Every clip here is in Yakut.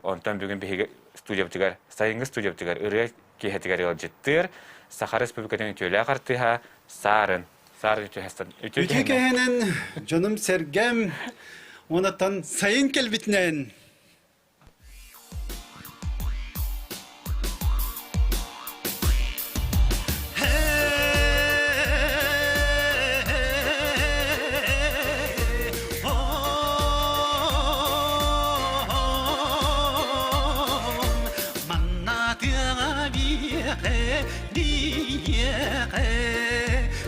Онтон бүгүн биһиги студиябытыгар, сайыҥҥы студиябытыгар ырыа киэһэтигэр ыалдьыттыыр Саха Республикатын үтүөлээх артыыһа Саарын. Саарын үтүө Үтүө кэһэнэн дьонум-сэргэм уонаттан сайын кэлбитинэн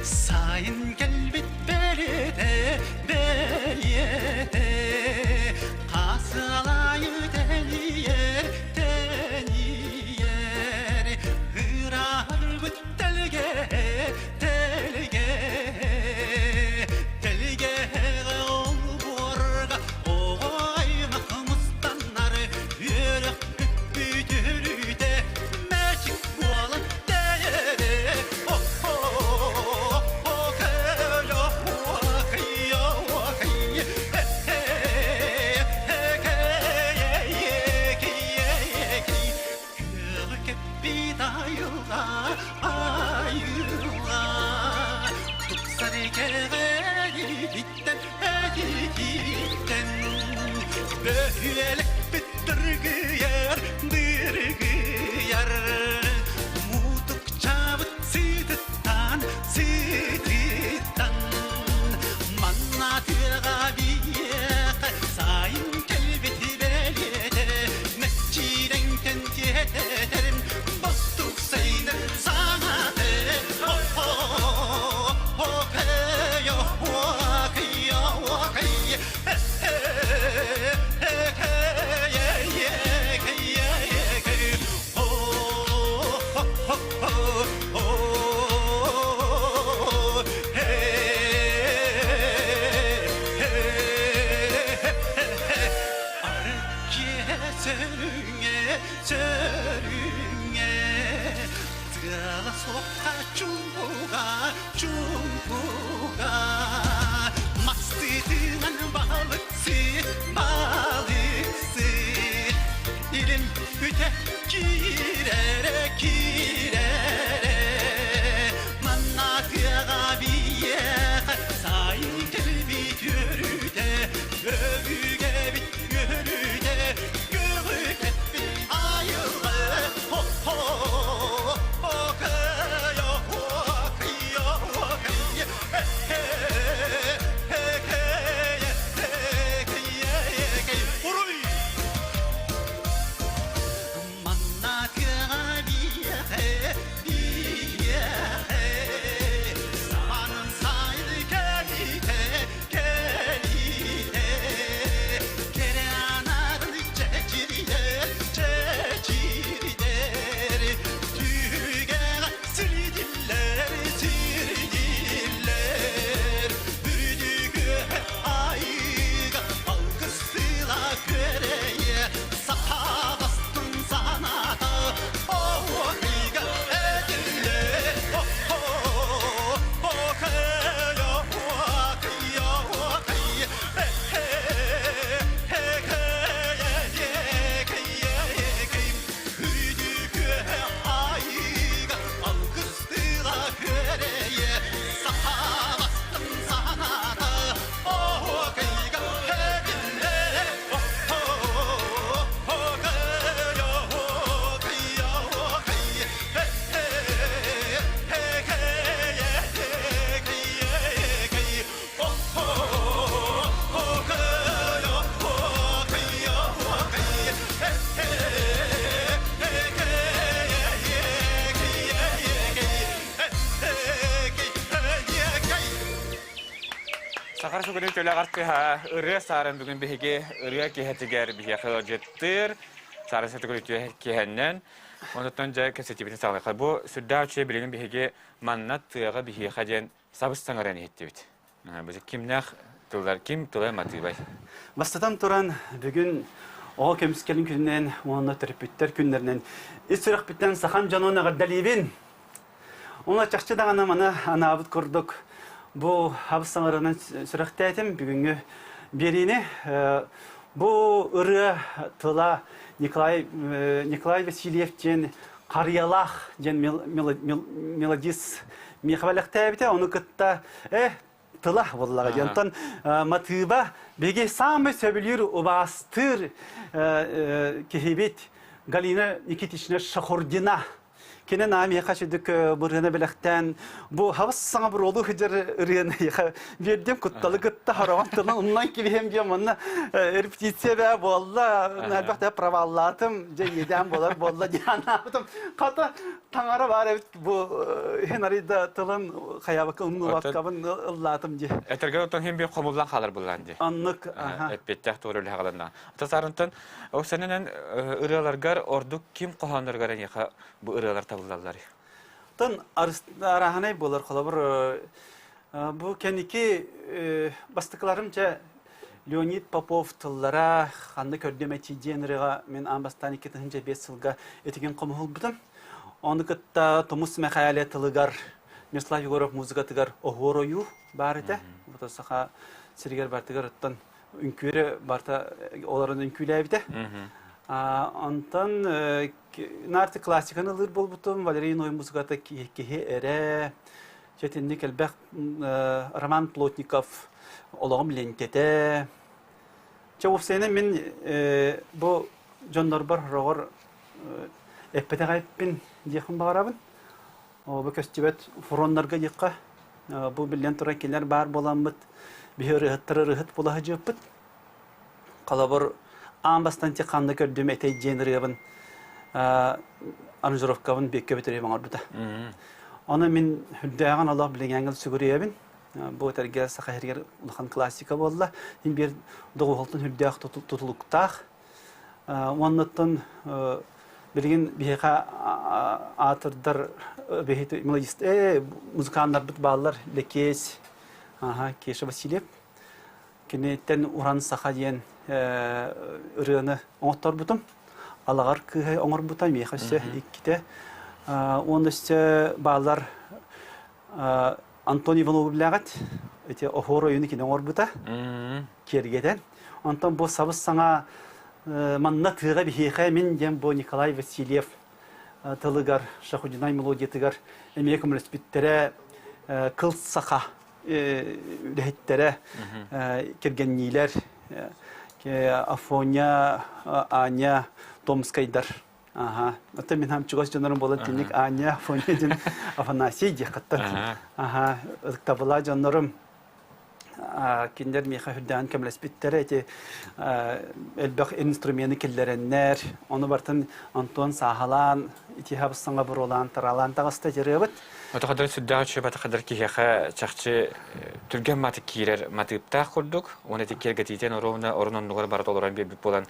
Сайын кэлбит бэлиэтэ, бэлиэтэ Хасылайы тэнийэр, тэнийэр Ыраарбыт тэлгэ, тэлгэ Тэлгэһэҕэ олбуорга оҕо аймах мустаннар үөрэх бүппүт үөрүүтэ мээчик буолан тэйэрэ Күөҕү кэппит айылҕа айылҕа тупсар кэҕэйиттэн этититтэн бөһүөлэкпит дыргыйар дыргыйар мутукчаабыт сытыттан сытыттан манна тыаҕа биһиэхэ сайын кэлбит бэлиэтэ мэччирэҥтэн тиэтэтэрим бостук сайыны саҥаты Сөрүҥэ, сөрүҥэ, тыала суохха чуҥкуга, чуҥкуга. Мастыытынан балыксы, балыксы, илин үтэ киирэрэ, киирэрэ. Манна тыаҕа биһиэхэ сайын кэлбит үөрүүтэ, өбүгэбит үөрүүтэ, көҕү кэппит айылҕа, хо-хо, Манна тыаҕа биһиэхэ, биһиэхэ Самаан сайын кэлиитэ, кэлиитэ Кэрэ анаарын чэчирийэр, чэчирийэр Түгэҕэ сирдиллэр, сирдиллэр Үрдүгү айыыга алгыс тыла күөрэйэ Сахабастын санаата оһуохайга этиллэр Оһуохай, оһуохай, оһуохай Үрдүкү айыыга алгыс тыла күөрэйэ Сахабастын санаата оһуохайга этиллэр Сахар сүгүнүн төлө артыһа ырыа саарын бүгүн биһиги ырыа киһэтигэр биһиэхэ ыалдьыттыыр саарын сэтигэр үтүө киһэннэн онтон дьэ кэпсэтиибитин саҕалыахха бу сүрдээх үчүгэй билигин биһиги манна тыаҕа биһиэхэ диэн сабыс саҥаран иһиттибит бу кимнээх тыллар ким тыла матыыбай Бастатан туран, бүгүн оҕо көмүскэлин күнүнэн уонна төрөппүттэр күннэринэн ис сүрэхпиттэн сахам дьонун эҕэрдэлиибин! Уонна чахчы даҕаны маны анаабыт курдук бу хабыс саҥарынан сүрэхтээтим бүгүҥҥү биэриини. Бу ырыа тыла Николай Николай Васильев диэн Харыйалаах диэн мелодист миэхэ бэлэхтээбитэ. Ону кытта тыла буоллаҕа диэн. Онтон матыыба биһиги саамай сөбүлүүр, убаастыыр киһибит Галина Никитична Шахурдина. Кини наа миэхэ сүдүк бырыана бэлэхтээн бу хабыс саҥа буруолуу сылдьар ырыаны биэрдим кутталы кытта хороҕон тылын умнан кибиһэм диэн манна репетиция бээ буолла элбэх да проваллаатым дьэ иэдээн буолар буолла диэн анаабытым хата таҥара баар эбит бу иһин арыйда тылын хайабакка умнубаккабын ыллаатым дии. Этэргэ оттон хин бир хомуллан хаалар буллаан дии. Оннук, аха. Эппиэттээх туора үлэһэҕэлэнна. Тасарынтан ол сэнэнэн ырыаларгар ордук ким хоһоонноргар эйиэхэ бу ырыалар табыллаллар? Тон арааһынай буолар холобур бу кэнники бастакыларым чэ Леонид Попов тыллара ханна көрдөм этии диэн ырыаҕа мин аан бастаан 2005 сылга этигин хомуһулбутум. Ону кытта Тумус Мэхээлэ тылыгар Мирослав Егоров музыкатыгар Оһуор ойуу баар этэ. Вот саха сиригэр бартыгар оттон үҥкүүрэ барта олорон үҥкүүлээбитэ. Онтон наарты классиканы ылыыр буолбутум. Валерий Ной музыката киһи эрэ. Чэтинник элбэх Роман Плотников олоҕум лентэтэ. Чэ, уопсайынан мин бу дьоннорбор роҕор эппэтэх эппин диэхпин баҕарабын. Бу көстүбэт фроннарга диэххэ, бу биллэн туран кинилэр баар буоламмыт, биһи ырыаһыттар ырыаһыт була сылдьыппыт. Холобур, аан бастаан ханна көрдүм этэй диэн ырыабын аранжировкабын биэккэ бүтэрим оҥорбута. Ону мин үрдээҕин олох билиҥээҥҥэ сүгүрүйэбин. Бу этэргэ Саха сиригэр улахан классика буолла. Мин биир доҕуһуолтан үрдээх тутулуктаах. Уоннаттан билигин биһиэхэ аатырдар биһи мелодист музыканнарбыт бааллар Лекес, Кеша Васильев. Киниттэн Уран Саха диэн ырыаны оҥотторбутум. Алаҕар кыыһа оҥорбута миэхэ өссө иккитэ. Уонна өссө бааллар Антон Иванову билэҕит. Ити оһуор ойууну кини оҥорбута. Киэргэтэн. Онтон бу сабыс-саҥа манна тыаҕа биһиэхэ мин диэн бу Николай Васильев тылыгар, Шахудинай мелодиятыгар эмиэ көмөлөспүттэрэ кыл саха үлэһиттэрэ, кэргэнниилэр Афоня, Аня Томскайдар. Аха. Оттон мин хам чугас дьоннорум буолан тинник Аня, Афоня диэн Афанасий диэххаттан. Аха. Ытыктабыла дьоннорум кинилэр миэхэ үрдээн көмөлөспүттэрэ ити элбэх инструмены киллэрэннэр ону бартын Антон сааһалаан ити хабыссаҥа буруолаан тараалаан таҕыста дьарыабыт Отохадыр сүрдээх үчүгэй батахадыр киһиэхэ чахчы түргэн матык киирэр матыыптаах курдук уонна ити киэргэтиитин оруобуна орун оннугар барыта олорон биэрбит буолан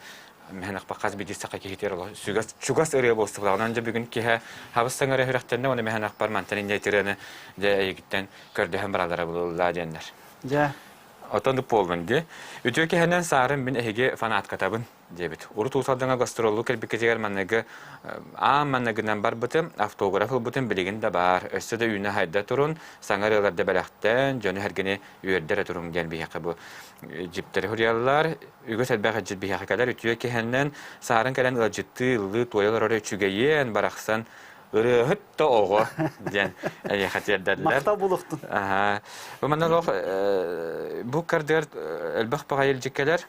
мэһэнэхпэ хас биирдии саха киһитигэр олох сүгэс чугас ырыа буолсубут. Онон дьэ бүгүн киһэ хабыс саҥара үрэхтэннэ уонна мэһэнэхпэр мантан инньэ ырыаны дьэ эйигиттэн көрдөһөн бараллара булуллаа диэннэр. Дьэ. Отон буоллун дии. Үтүө киһинэн саарым мин эһиги фанаткатабын диэбит. Урут Уус-Алдаҥа гастроллуу кэлбиккитигэр манныгы аан манныгынан барбытым, автограф ылбытым билигин да баар. Өссө да үүнэ-хайда турун, саҥа ырыаларда бэлэхтээн, дьону-сэргэни үөрдэ эрэ туруҥ диэн биһиэхэ бу дьиптэри суруйаллар. Үгүс элбэх ыалдьыт биһиэхэ кэлэр. Үтүө киһинэн саарын кэлэн ыалдьыттыы, ыллыы, туойа олорор үчүгэйиэн, барахсан ырыаһыт да оҕо диэн эйиэхэ тиэрдэллэр. Махтал булуохтун. Аха. Бу манна олох бу кардыгар элбэх баҕайы илдьиккэлэр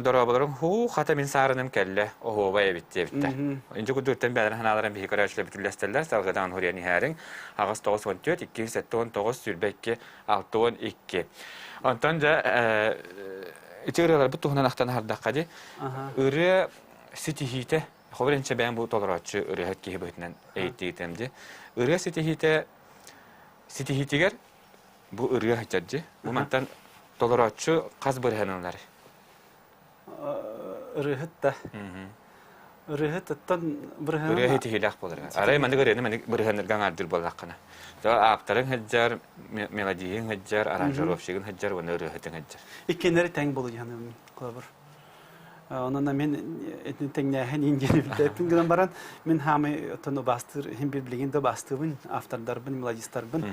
Дорооболорум һуу хата мин саарыным кэллэ оһуобай эбит диэбиттэр. Инчи курдуктан бэйэлэрин санааларын биһи көрөөччүлэр бүтүллэстэллэр салгыдаан хуруйан иһээриҥ аҕыс тоҕус уон түөрт икки сэттэ уон тоҕус сүүрбэ икки алта уон икки. Онтон дьэ ити ырыаларбыт туһунан ахтан аһардахха дии ырыа ситиһиитэ холобур инчэ бэйэм бу толорооччу ырыаһыт киһи быһыытынан эйиттиитем дии ырыа ситиһиитэ ситиһиитигэр бу ырыа сылдьар дии бу мантан толорооччу хас бырыһыан ылар Ырыаһыт да. Ырыаһыт оттон бырыһыан Ырыаһыт иһилээх буолар. Арай маннык ырыаны маннык бырыһыаннарга аҥаардыыр буоллаххына. То ааптарыҥ сылдьар, мелодийыҥ сылдьар, аранжировщигын сылдьар уонна ырыаһытыҥ сылдьар. Иккиэннэри тэҥ буолу дьаһаным холобур. Онон мин итини тэҥнээһин индиэн билбэппин гынан баран мин хаамай оттон убаастыыр иһин бир билигин да убаастыыбын автордарбын, мелодистарбын.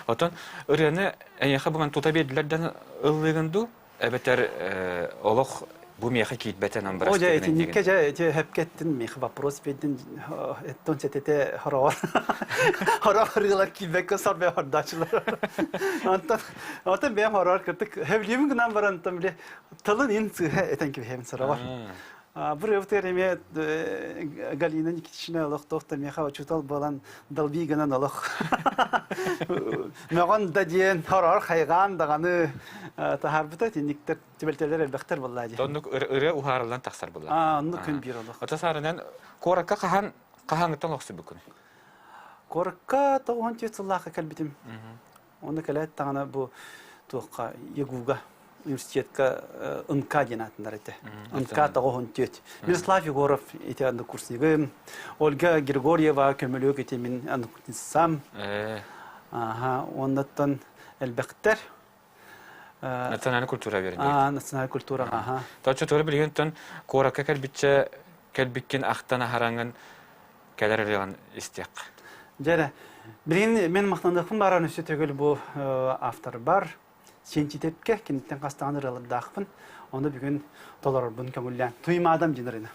Оттон ырыаны эйиэхэ бүгүн тута биэрдилэр да ыллыыгын дуу? Эбэтэр олох Бу миэхэ киирбэтэ нам О дьэ бырастыгынан диигин. итинникке дьэ ити хөпкеттин миэхэ вопрос биэрдин эттон сэтэтэ хороҕор хорох ырыалар киирбэккэ сорбе хордаачылар. Онтон отон бэйэм хороор кыртык хөблүүбүн гынан баран онтон били тылын ин сыыһа этэн кэбиһэбин сороҕор. Бу ырыабытыгар эмиэ Галина Никитична олохтоох да миэхэ учуутал буолан долби гынан олох мөҕөн да диэн хороор хайҕаан даҕаны таһаарбыта итинниктэр түбэлтэлэр элбэхтэр буоллаа дии. Оннук ырыа уһаарыллан тахсар буолла. Аа, оннук күн биир олох. Ото саарынан куоракка хаһан хаһааҥҥыттан олохсуйбуккун? Куоракка 94 сыллаахха кэлбитим. Онно кэлээт даҕаны бу туохха ЯГУга университетка НК диэн аатынар этэ. НК 94. Мирослав Егоров ити однокурснигым, Ольга Григорьева көмөлүөк ити мин однокурсницам. Аха, оннуттан элбэхтэр. Национальная культура вернее. Национальная культура, аха. Точно туора билигин тон куоракка кэлбитчэ кэлбиккин ахтан аһараңын кэлэр ырыаҕын истиэх. Дьэрэ, билигин мен махтаныахпын бааран өссө төгүл бу автор бар. Сиэнчитепке киниттэн хастаан ырыалардаахпын. Ону бүгүн толорорбун көҥүллээн. Туймаадам диэн ырыаны.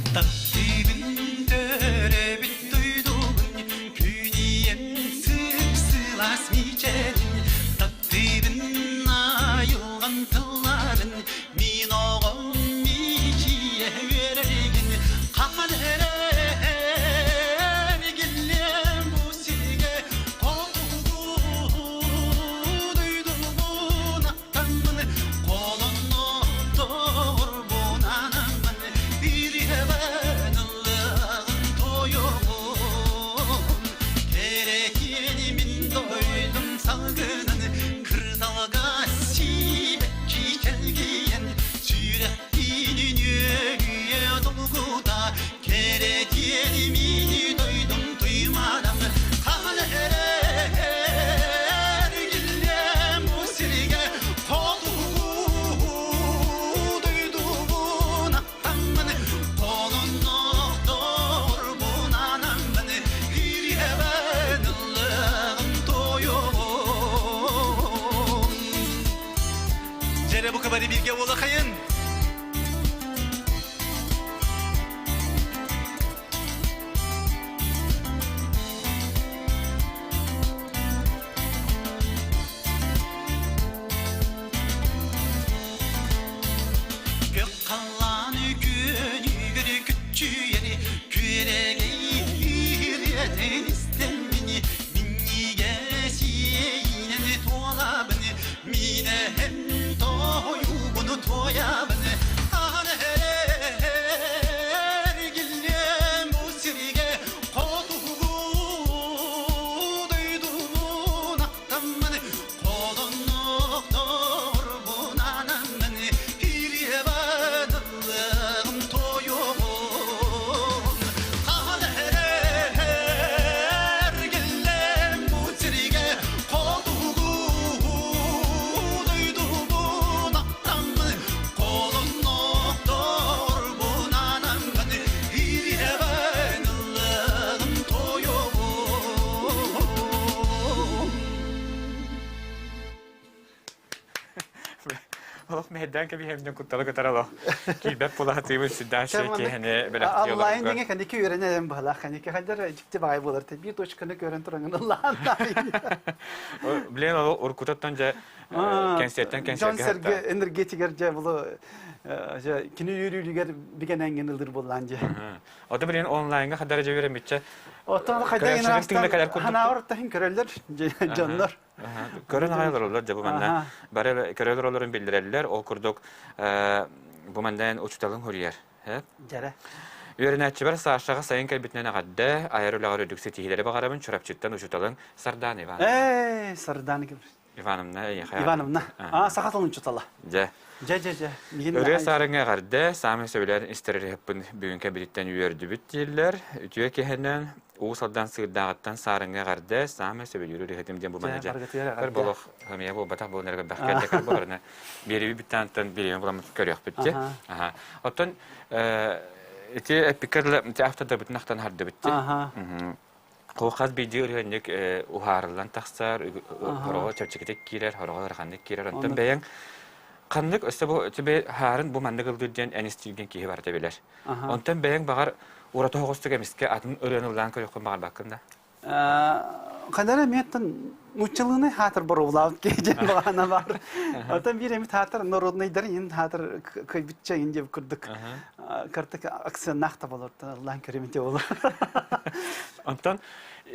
Таптыыбын төрөбүт дойдубун күнүйэн сып-сылаас мичээрин Таптыыбын айылҕан тылларын мин оҕом мичийэ үөрэригин хаһан эрэ эргиллиэм бу сиргэ хотугу дойдубун ахтаммын холоннотторбун анаммын бириэбэн ыллыаҕын тойоҕун Кэрэкиэни мин дойдум салгынын кырдалга сиибэкки чэлгийэн сүрэхпин үөрүйэ долгута Кэрэтиэни мини дойдум туймаадам хаһан эргиллиэм бу сиргэ хотугу дойдубун ахтаммын холоннохторбун анаммын ириэбэн ыллыаҕым тойоҕум Дьэрэ бу кабари бииргэ буолахайын. Көх халлаан күөнүгэр күччүйэри күөрэгэй ириэтин истэммини минньигэс иэйиинэн туолабын миинэһэн тоойуубун туойабын аһан эргиллиэм бу сиргэ хотугу дойдубун ахтаммын Холоннохторбун анаммын кириэбэн ыллыам тойоҕун хаһан эргиллэм бу сиргэ хотугу дойдубун ахтаммын холоннохторбун анаммын кириэбэн ыллыам тойоҕун. Олох мэһэйдээн кэбиһэбинэн кутталы кытары олох киирбэт буолаатыыбын сүрдээх үчүгэй киэһэни бэлэхтии Аллайын олорго. деңе кэнники үөрэнэ баһылаах кэнники хайдар дьикти баай буолар те биир точканы көрөн туран ыллаан Блин ол уркутаттан дьэ кэнсиэртэн Дьон кэнсиэргэ сэргэ энергетигер дьэ булу дьэ кини үөрүүлүгэр бигэнэнген ылыр буоллаан дьэ. Ото билин онлайнга хадара дьэ үөрэммитчэ Оттон хайда көрөөччүлэр тыына кэлэр курдук. Ханаабар таһын көрөллөр дьоннор. Көрөн аҕай олороллор дьэ бу манна бары көрө олороллорун биллэрэллэр. Ол курдук бу манна учууталын хоруйар. Дьэрэ. Үөрэнээччибэр Сашаҕа сайын кэлбитинэн эҕэрдэ, айар үлэҕэр үрдүк ситиһиилэри баҕарабын Чурапчыттан учууталыҥ Сардаана Ивановна. Ээ, Сардаана Ивановна эйиэхэ. Ивановна. Аа, саха тылын учуутала. Дьэ. Дьэ, дьэ, дьэ. Ырыа саарыҥа эҕэрдэ, саамай сөбүлээн истэр ырыаһыппын бүгүн кэбититтэн үөрдүбүт дииллэр. Үтүө киһинэн. Уус Алдан сыырдааҕыттан саарыҥҥа эҕэрдэ, саамай сөбүлүүр ырыаһытым диэн бу манна дьэ көр болох хымыйа буолбатах буолан эрэ бэхкэ дьэ көр болорuna биэриби бүттаантан биэриби буламмыт көрүөхпүт дьэ. Аха. Оттон ити эппиккэ дылы ити автордарбытын ахтан хардыбыт дьэ. Хас биирдии ырыанньык уһаарыллан тахсар, хороҕо чэпчэкитик киирэр, хороҕо ыараханнык киирэр. Онтон бэйэҥ ханнык өссө бу тебе хаарын бу маннык ылдыр диэн эн истиилгин киһи барыта билэр. Онтон бэйэҥ баҕар ураты оҕустук эмискэ атын ырыаны ыллаан көрүөххүн баҕарбаккын да? Ханара эмиэттэн нууччалыыны хаатыр боруобулаабыт киһи диэн баҕана баар. Оттон биир эмит хаатыр народнайдар иин хаатыр кыйбытча иин диэбит курдук картык акценнаах да болор ыллаан көрүмүтэ болор. Онтон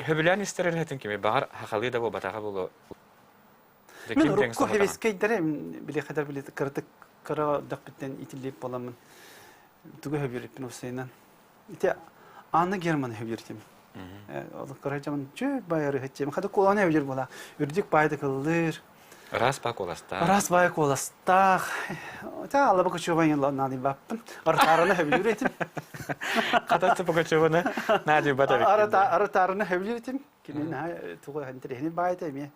хөбүлээн истэр ырыатын кими баҕар хахалыы да буолбатаҕа буолуо. Мин урукку хевескейдere били хадar били кыратык кыра дэхпиттен итиллип боламын тугу хөбүрүппүн усайынан. Ити Анна Герман хөбүртим. Ол кыра жаман чү байары хэтчем. Хада куланы хөбүр була. Үрдүк байды кыллыр. Ыраас баа куоластаах. Ыраас баа куоластаах. Та алаба Пугачева наадый баппын. Арытаарына хөбүлүүр этим. Хата Пугачеваны наадый бат Арытаарына хөбүлүүр этим. Кини наһаа тугу интэриэһинэй баайта эмиэ.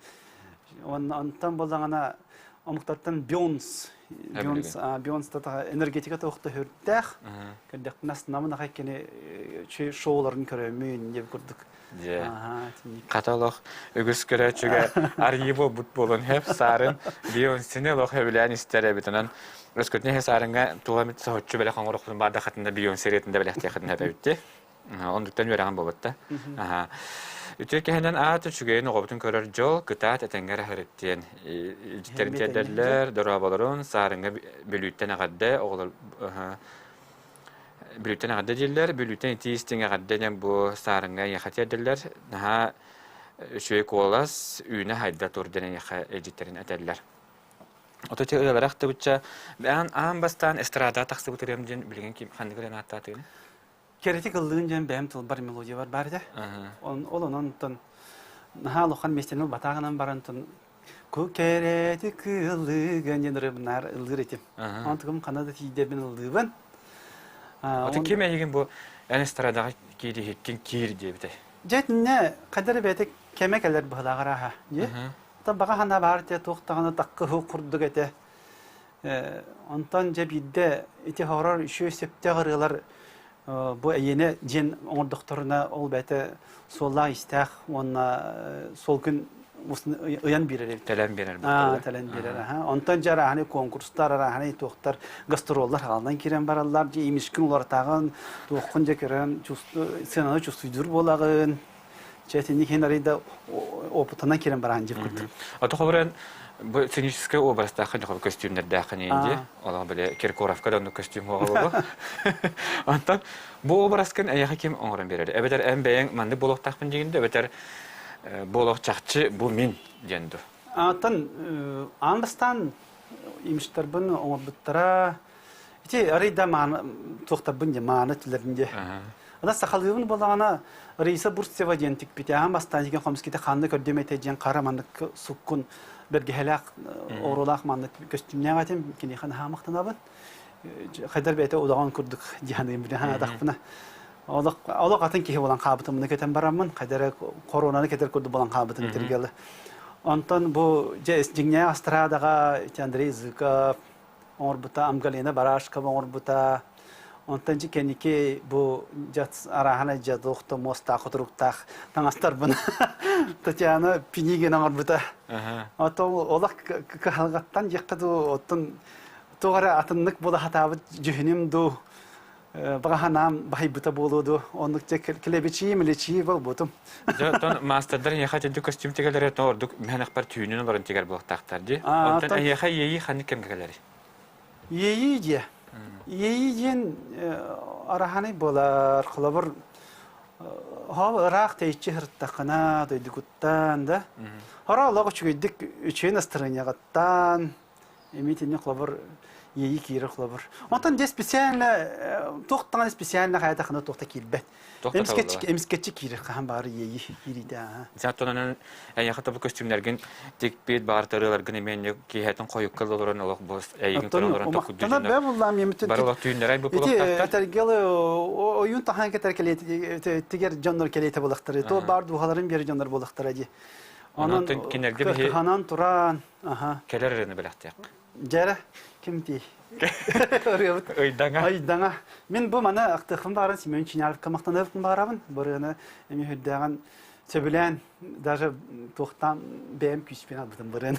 Онтон буллаҕына омуктартан Бионс Бионс Бионс энергетика туохта хүрдээх. Көрдөхпүнэ астынамын ахай кини шоуларын көрөммүн диэбит курдук. Дьэ. Хата олох үгүс көрөөччүгэ арыйыы буолбут буолан хэп саарын Бейонсены олох сөбүлээн истэр эбит. Онон өскөтүнэ саарыҥҥа туох эмит соһуччу бэлэх оҥорохпун баарда хатында Бейонсе ырыатында бэлэхтиэххитин эбэбитти. Оннуктан үөрэҕин буолбатта. Үтүө киһинэн аат үчүгэйин оҕобутун көрөр дьол, кытаат этэҥҥэ эрэ сырыт диэн илдьиттэрин тиэрдэллэр, дорооболорун, саарыҥҥа Бүлүүттэн эҕэрдэ, оҕолор Бүлүүттэн эҕэрдэ дииллэр. Бүлүүттэн итии истиҥ эҕэрдэ диэн бу саарыҥҥа эйиэхэ тиэрдэллэр. Наһаа үчүгэй куолас, үүнэ-хайда тур диэн эйиэхэ илдьиттэрин этэллэр. Ото ити ырыалары ахтыбычча, аан, аан бастаан эстрадаҕа тахсыбыт ырыам диэн билигин ким ханнык ырыаны ааттаатыгын? Кэрэтик ыллыын диэн бэйэм тылбар мелодиябар баар этэ. Ол онон онтон наһаа улахан миэстэни ылбатааҕынан баран Ку кэрэти кыыллыгын диэн ырыабынаар ыллыыр этим. Онтугум хана да тиийдэбин ыллыыбын. Аты ким эйигин бу эн эстрадаҕа киириһиккин киир диэбитэй? Дьэ итиннэ хайдары бэйэтэ кэмэ кэлэр быһылааҕар ааһа. Дьэ. Та баҕа санаа баар те туох даҕаны таккы курдук этэ. Онтон дьэ биирдэ ити хорор үчүгэй сөптөөх ырыалар бу эйиэнэ диэн оҥордохторуна ол бэйэтэ суоллаах-иистээх уонна суол күн ыйан биэрэр эбит. Тэлэн биэрэр. Тэлэн биэрэр. Онтон дьэ арааһынай конкурстар, арааһынай туохтар, гастроллар хаалынан киирэн бараллар. Дьэ имишкин уларытааҕын, туоххун дьэ көрөн сценаны чувствуйдуур буолаҕын. Чэ итинник иһин арый да опытынан киирэн бараан дьип курдук. Ото холобуран бу сценическэй образтааххын дьохол көстүүмнэрдээххин иинди. Олох били Киркоровка да оннук көстүүм буолуо. Онтон бу образкын эйиэхэ ким оҥорон биэрэр? Эбэтэр эн бэйэҥ маннык буолуохтаахпын диигин да, эбэтэр буолуох чахчы бу мин диэн ду. Антон аан бастаан имиштарбын оҥорбуттара Ити арый да мааны туохтарбын дьэ мааны түлэрин дьэ. Ана сахалыыбын буоллаҕына Раиса Бурцева диэн тикпитэ аан бастаан тиген хомуските ханна көрдөм этэ диэн хара маннык суккун бэргэһэлээх оруолаах маннык көстүүмнээх этим киниэхэ наһаа махтанабын. Хайдар бэйэтэ удаҕан курдук дьаһаныым билэ хаатахпына. Олох олох атын киһи буолан хаабытым муну кетен бараммын хайдара коронаны кетер курдук буолан хаабытым тиргелы. Онтон бу дьэ дьиҥнээх астрадаҕа Андрей Зыков оҥорбута, Амгалина Барашкова оҥорбута. Онтон дьи кэнники бу дьат арааһына дьадуохта муостаах хотуруктаах таҥастарбын Татьяна Пинигин оҥорбута. Ото олох кыһалҕаттан диэххэ дуу, оттон туох эрэ атыннык буола сатаабыт дьүһүнүм дуу, баҕа баһыйбыта буолуо дуу, оннук дьэ килэбичии, миличии буолбутум. Дьэ, оттон маастардар эйиэхэ итинник көстүүм тигэлэрэ то ордук мэһэнэхпэр түүнүн олорон тигэр буолуохтаахтар дии. Оттон эйиэхэ иэйии ханнык кэмгэ кэлэрий? Иэйии диэ. Иэйии диэн араһанай буолар. Холобур, хоол ыраах тэйиччи сырыттаххына, дойдугуттан да. Хоро олох үчүгэйдик үчүгэй настарыанньаҕыттан. Эмиэ холобур иэйии киирэр холобур. Онтон дьэ специально туох даҕаны специально хайатахына туох да киирбэт. Эмискэччи киирэр хаһан баары иэйии киириитэ. Онон эйиэхэ тобу көстүүмнэргин тикпит баар тырыыларгын эмиэ киэһэтин хойукка олорон олох бу эйигин көрөн олорон токкуддуу бэ буллаам емитин бары олох түүннэрэй бу ити этэргел ойуун тахан кетер тигер дьоннор келете булахтары то бар духаларын бери дьоннор булахтара ди. Онон кинерге биһи ханан туран аха келер эрени билэхтиэх. Дьэрэ ким дии? Ыйдаҥа. Ыйдаҥа. Мин бу маны ахтыахпын баарын Семен Чиняровка махтаныахпын баарабын. Барыаны эми үрдээҕин сөбүлээн даже туохтаан бэйэм күүспүн албытым барыаны.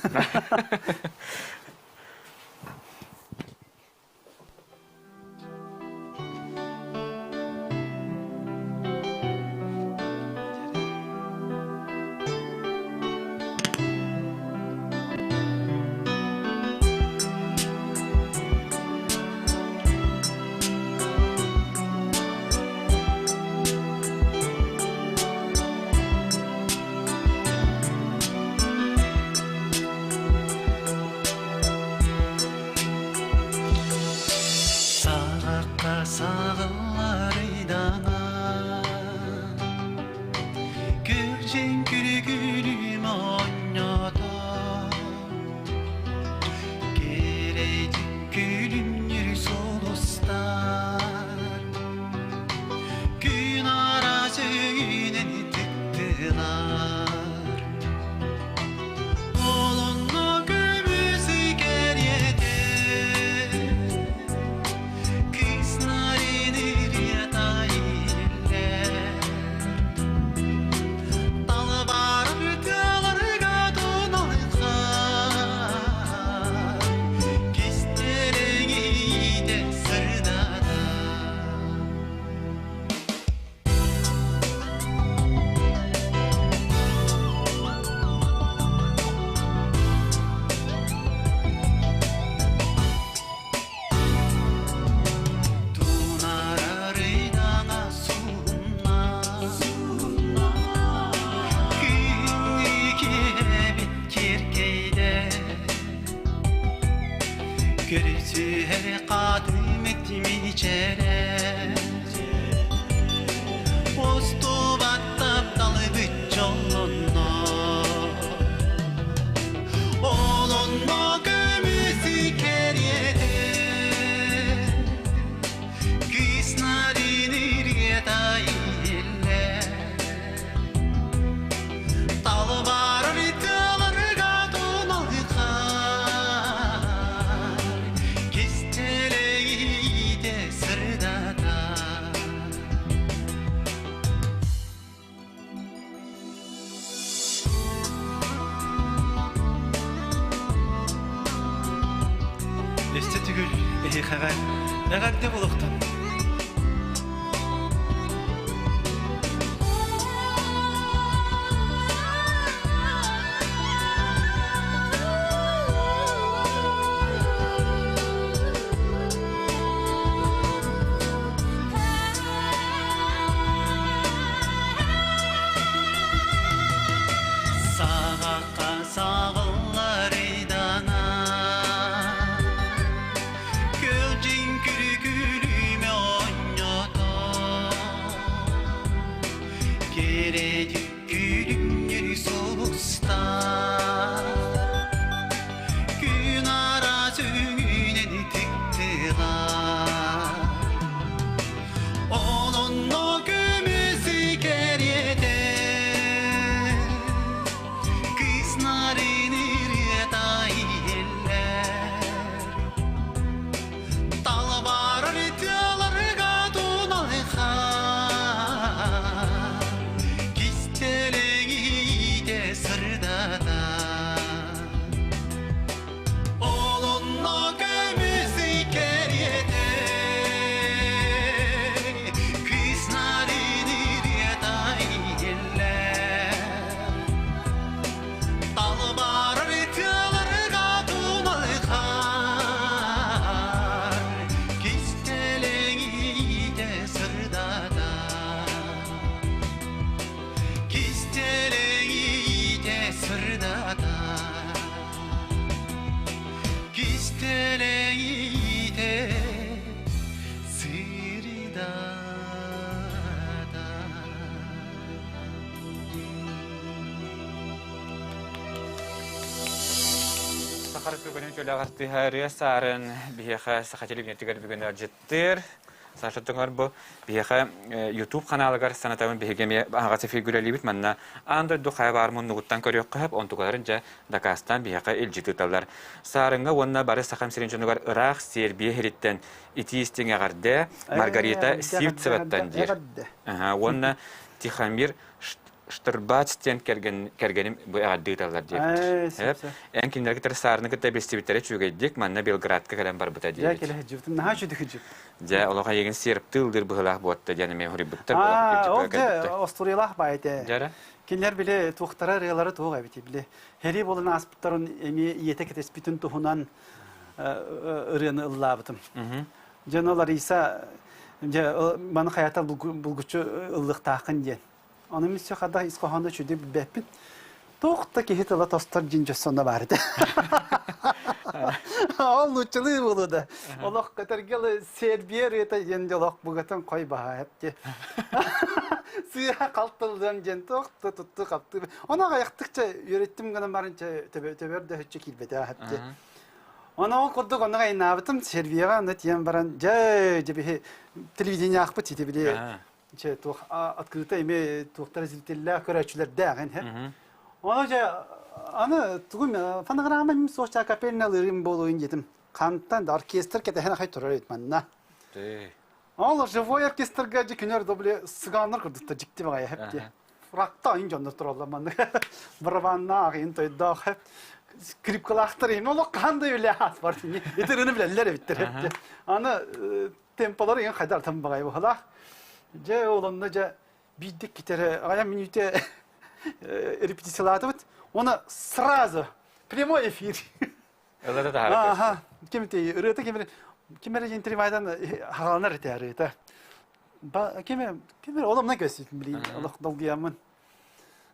Саҕахха саҕыллар ыйдаҥа, Күрдьэн күлүгүрүм оонньото, Кэрэйдик күлүмнүүр сулустар, Күн араас өйүнэн тыктылар. Олонно көмүс кэриэтэ, Кыыс нарин ырыата иһиллэр. Талбарар тыаларга туналхай, Кистэлэҥ сырдата. Тунаарар ыйдаҥа суһумна, Күһүҥҥү киэбит киэркэйдэ, Көрсүһэр хатымыт мичээрэ, Устубат тапталбыт дьоллонно, Олонно көмүс кэриэтэ, Кыыс нарын ырыата иһиллэр. Талбарар тыаларга туналхай, Кистэлэҥ сырдата. Өссө түгүл эһиэхэҕэ эҕэрдэ буолуохтун. Саҕахха саҕыллар ыйдаҥа, Күлдьүн күлүгүрүмэ Кистэлэйите сырдата. Саха Республикатын үтүөлээх артыыһа Ырыа Саарын биһиэхэ Саха телевидениетигэр бүгүн ыалдьыттыыр. Саша Тоҥор бу биһиэхэ YouTube ханаалыгар санатабын биһиги эмиэ аһаҕас эфиргэ үлэлиибит. Манна аан дойду хайа баар муннугуттан көрүөххэ сөп, онтукаларын дьэ дакаастаан биһиэхэ илдьит ыыталлар. Саарыҥҥа уонна бары Сахам сирин дьонугар ыраах Сербия иһириттэн итии истиҥ эҕэрдэ Маргарита Сивцеваттан диир. Уонна Тихомир Штырбац диэн кэргэн, кэргэним бу эҕэрдэ ыыталлар диэбит. Эн кинилэргэ кытары саарыны кытта билсибиттэрэ үчүгэйдик, манна Белградка кэлэн барбыта диэбит. Дьэ, кэлэ сылдьыбытым, наһаа үчүгэй сылдьыбыт. Дьэ, олох эйигин сербтыы ылдыыр быһыылаах буотта диэн эмиэ хоруйбуттар. Аа, ол дьэ, остуоруйалаах баай этэ. Дьэ Кинилэр били туохтара ырыалара туох эбит били. Хери буолан ааспыттарын эмиэ ийэтэ кэтэспитин туһунан ырыаны ыллаабытым. Дьэ, Лариса, дьэ, маны хайата булгуччу ыллыахтааххын диэн. Ону мин хада ис хоһооно үчүгэй билбэппин. Туох да киһи тыла тостор дьин дьоссонно баар этэ. Ол нууччалыы буолуо да. Олох көтөргө Сербия ырыата диэн дьолох бугатын хой баһаап диэ. Сыыһа халтыллыам диэн туох да тутту хаптыы. Ону аҕыйахтыкча үөрэттим гынан баран төбөр да өччө киирбэтэ аһап диэ. Ону ол курдук онно айнаабытым Сербияҕа онно тиийэн баран дьэ дьэ биһи телевидениеахпыт сити били Чэ, туох открыто эми туохтара зрителлээх көрөөччүлэрдээх ин Ону дьэ аны тугум фонограмма мин суох капельна ылырым буолуйун диэтим. Хантан да оркестр кэтэһэн ахай турар эбит манна. Ол живой оркестрга дьэ күнөр добли сыгааннар курдукта дьикти баҕайы хэп дии. Ракта айын дьоннор тураллар манна. Барабаннаах айын тойдоох хэп. Скрипкалаахтар иһин олох хаан да үлэ аас бар тини. Итирини билэллэр эбиттэр хэп дии. Аны темпалар иҥэн хайдар там баҕайы быһалаах. Дьэ ол онно дьэ биирдик китере аҕайа мүнүүтэ репетициялаатыбыт. Уонна сразу прямой эфир. Ылата таһаарар. Аха, ким ти ырыата ким ким эрэ интервьюдан хааланар этэ ырыата. Ба ким ким оломна көсүт билин олох долгуяммын.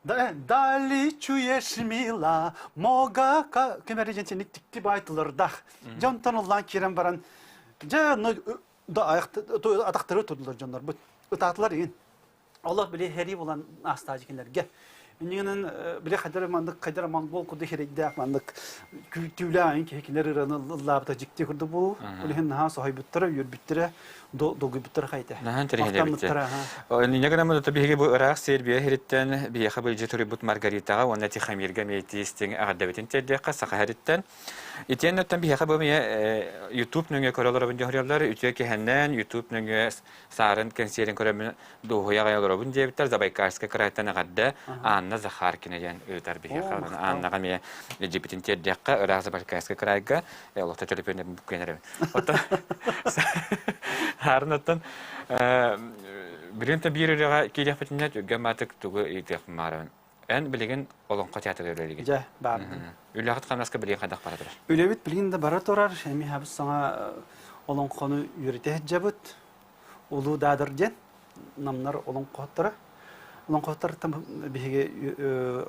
Дали чуешь мила, мога ким эрэ дьэнсиник тикти байтылырдах. Дьонтон уллаан киирэн баран, дьэ, да атахтары турдулар дьоннорбут. Ытаатылар игин. Олох били хери булан астаажы кинилэргэ. Иннигинэн били хайдар маннык хайдар монгол курдук херейдээх маннык түүлээн киһи кинилэр ыраны ыллаабыта дьикти курдук бу. Ол иһин наһаа соһуйбуттара, үөрбүттэрэ, долгуйбуттара хайта. Наһаа интэриэһинэйбит. Инньэ гынан биһиги бу ыраах Сербия иһириттэн биһиэхэ быйдьы туруйбут Маргаритаҕа уонна Тихомирга эмиэ истиҥ эҕэрдэбитин тиэрдиэххэ саха иһириттэн. Итиэннэттэн биһиэхэ бу эмиэ YouTube нөҥүө көрө олоробун дьоһуруйаллар. Үтүө киһэннэн YouTube нөҥүө саарын кэнсиэрин көрөммүн дуоһуйа аҕай олоробун диэбиттэр. Забайкальскай кыраайтан эҕэрдэ Анна Захаркина диэн ыытар биһиэхэ. Аннаҕа эмиэ илдьиппитин тиэрдиэххэ ыраах Забайкальскай кыраайга олохто төлөпүөннэрин буккуйан эрэбин. Оттон Хаарын оттон билигин та биир ырыаҕа киириэхпитинэ түргэн маатык тугу ыйытыахпын баарабын. Эн билигин Олоҥхо театрыгар үлэлиигин. Дьэ, баарбын. Үлэҕит хамнаска билигин хайдах бара турар? Үлэбит билигин да бара турар. Эми хабыс саҥа олоҥхону үөрэтэ сылдьабыт. Улуу Даадар диэн намнар олоҥхоһуттара. Олоҥхоһуттартан биһиги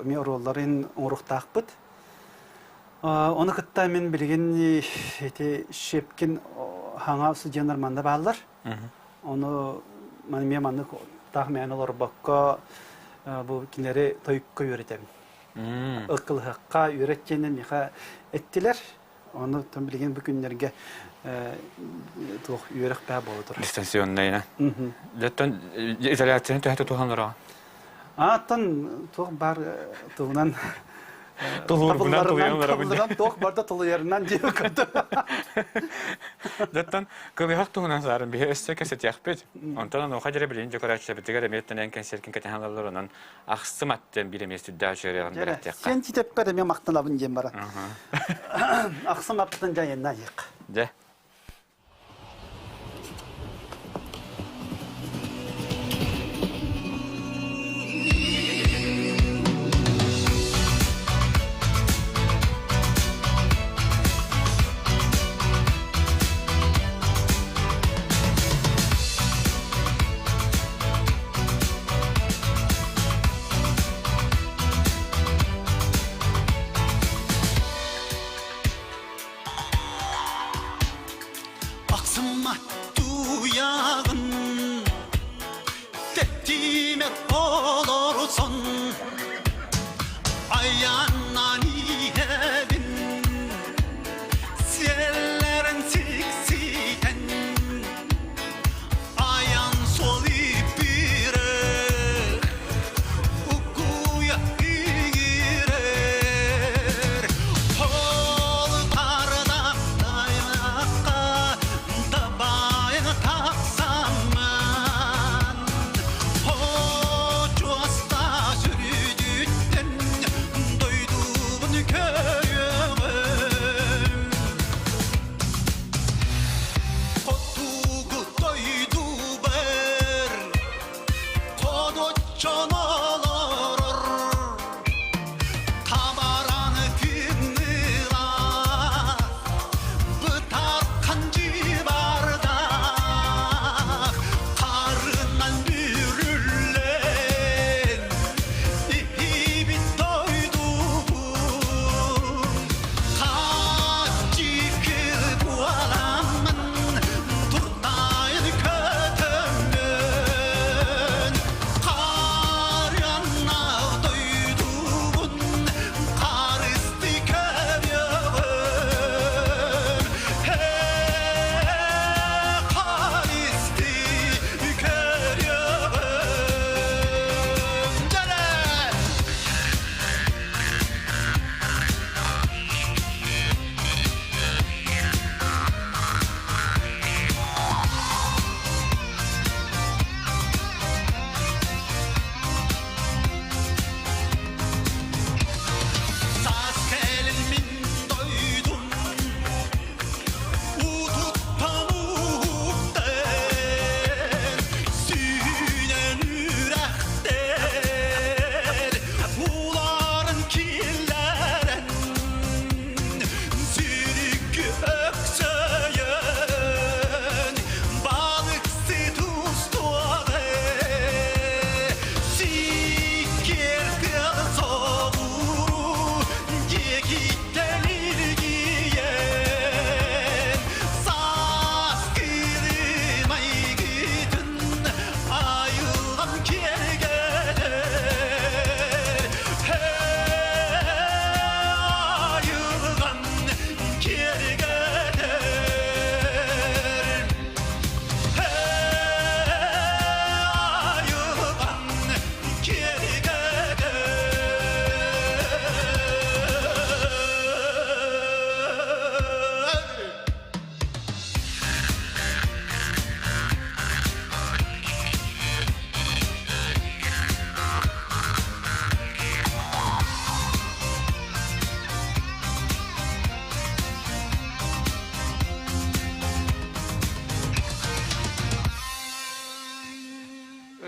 эмиэ оруолларын оҥоруохтаахпыт. Ону кытта мин билигин ити Щепкин хаҥа студеннар манна бааллар. Ону эмиэ маннык таах мээнэ олорбокко бу кинилэри тойукка үөрэтэбин. Ыккылыһахха үөрэт диэннэр миэхэ эттилэр. Ону билигин бу күннэргэ туох үөрэх баа буола турар. Дистанционнайына. Дьоттон изоляцияны төһө тутуһан олороҕун? Ааттан туох баар туһунан Тулуургунан тулуйан олоробун. Табылларынан туох барда тулуйарынан диэн көрдө. Дьоттон кылыһах туһунан саарын биһи өссө кэсэтиэхпит. Онтон онуоха дьэрэ билин дьокурааччыбытыгар эмиэ эн кэнсиэркин кэтэһэн олорор онон ахсым аттен биир эмиэ сүрдээх үчүгэйэҕин бэлэхтиэххэ. Сен титеппер эмиэ махтанабын диэн баран. Ахсым аттын дьайынна айык. Дьэ.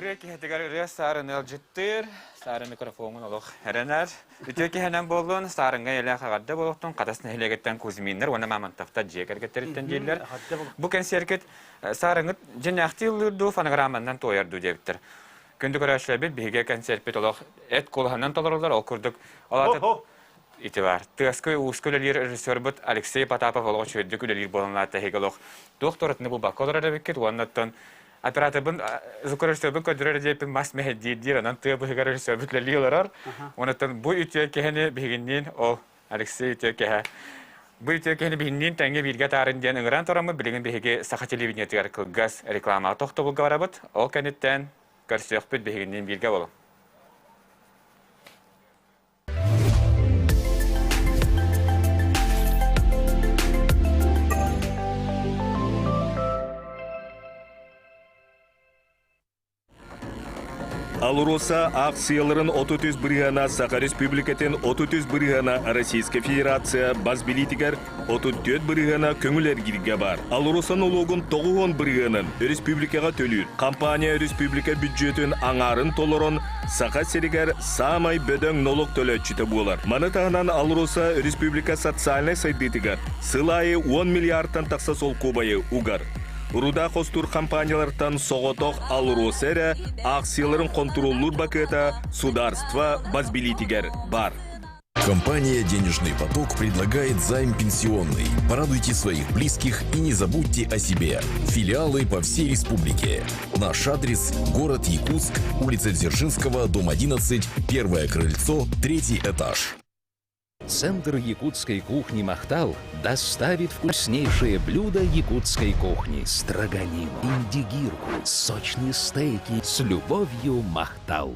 ырыа киһитигэр ырыа саарын ыалдьыттыыр, саары микрофоҥун олох эрэнэр. Үтүө киһинэн буоллун, саарыҥҥа эйэлээх эҕэрдэ буолуохтун Хатас нэһилиэгиттэн Кузьминнар уонна Мамонтовтар дьиэ кэргэттэриттэн дииллэр. Бу кэнсиэркит саарыҥҥыт дьиҥнээхтии ыллыыр дуу, фонограмманан туойар дуу диэбиттэр. Күндү көрөөччүлэрбит, биһиги кэнсиэрпит олох эт куолаһынан толоруллар, ол курдук ол аата ити баар. Тыаска ууска үлэлиир режиссербут Алексей Потапов олох үчүгэйдик үлэлиир буолан аата эһиги олох туох да уратыны булбакка олорор эбиккит уонна оттон операторбын звукорежиссербын көрдөрөр диэппин мас мэһэйдиир диир онон тыа быһыгар режиссербут үлэлии олорор. Онон бу үтүө киһини биһигинниин ол Алексей үтүө киһи бу үтүө киһини биһигинниин тэҥҥэ бииргэ атаарын диэн ыҥыран тураммыт билигин биһиги саха телевидениетыгар кылгас рекламаҕа тохтобулга барабыт. Ол кэнниттэн көрсүөхпүт биһигинниин бииргэ буолуҥ. АЛРОСА аахсыйаларын 33 бырыһыана Саха Республикатын 33 бырыһыана Российскай Федерация бас билиитигэр 34 бырыһыана көҥүл эргииргэ баар. АЛРОСА нолуогун 90 бырыһыанын республикаҕа төлүүр. Компания республика бүддьүөтүн аҥаарын толорон Саха сиригэр саамай бөдөҥ нолуок төлөөччүтэ буолар. Маны таһынан АЛРОСА республика социальнай сайдыытыгар сыл аайы 10 миллиардтан тахса солкуобайы угар. Руда хостуур компаниялартан соҕотох АЛРОСА эрэ аахсыйаларын хонтуруоллуур бакыата сударство бас билиитигэр баар. Компания «Денежный поток» предлагает займ пенсионный. Порадуйте своих близких и не забудьте о себе. Филиалы по всей республике. Наш адрес – город Якутск, улица Дзержинского, дом 11, первое крыльцо, третий этаж. Центр якутской кухни «Махтал» доставит вкуснейшие блюда якутской кухни. Строганину, индигирку, сочные стейки. С любовью, «Махтал».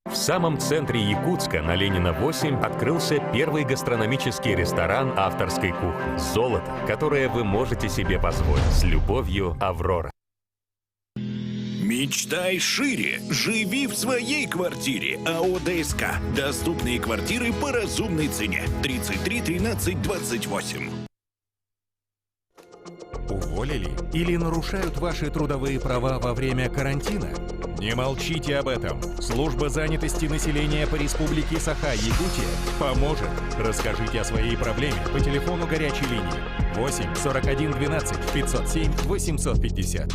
В самом центре Якутска на Ленина 8 открылся первый гастрономический ресторан авторской кухни. Золото, которое вы можете себе позволить. С любовью, Аврора. Мечтай шире. Живи в своей квартире. АО ДСК. Доступные квартиры по разумной цене. 33 13 28. Уволили или нарушают ваши трудовые права во время карантина? Не молчите об этом. Служба занятости населения по Республике Саха-Якутия поможет. Расскажите о своей проблеме по телефону горячей линии 8 41 12 507 850.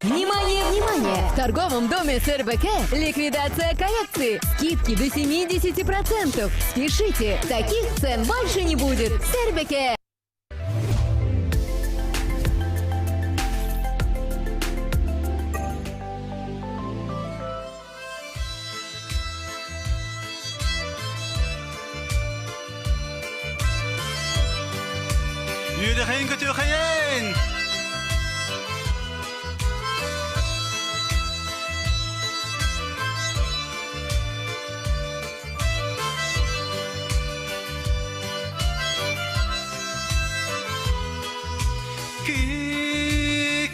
Внимание, внимание! В торговом доме СРБК ликвидация коллекции. Скидки до 70%. Спешите, таких цен больше не будет. СРБК! Үөрэхэйин көтүөхэйин!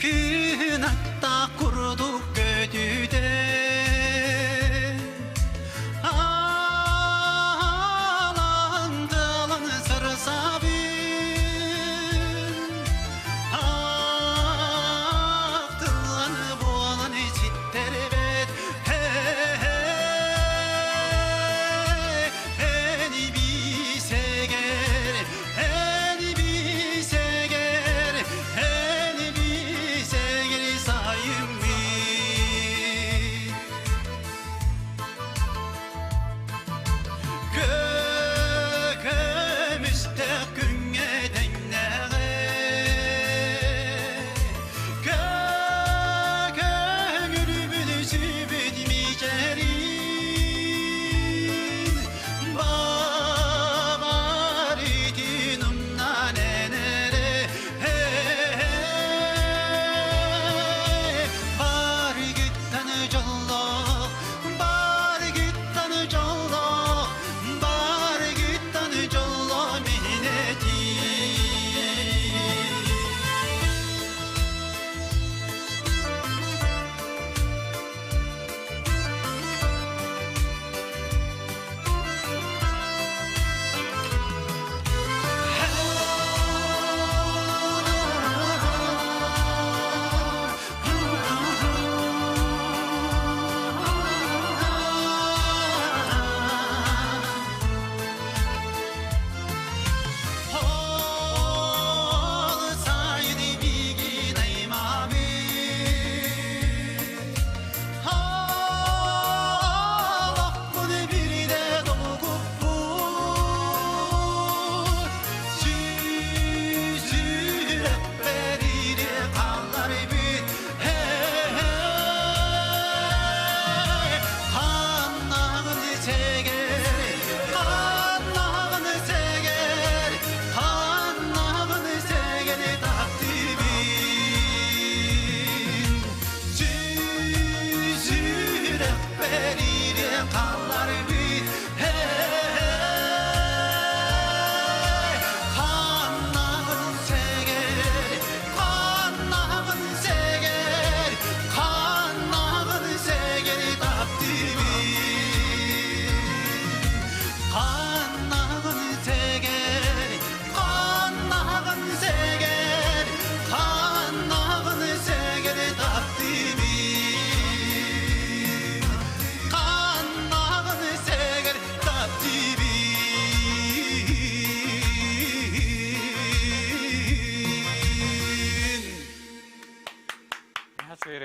Күн атта курдук көтүтэ Аландылан сырсабын Ақтылан буолан ситтербет Эни бисегер, эни бисегер.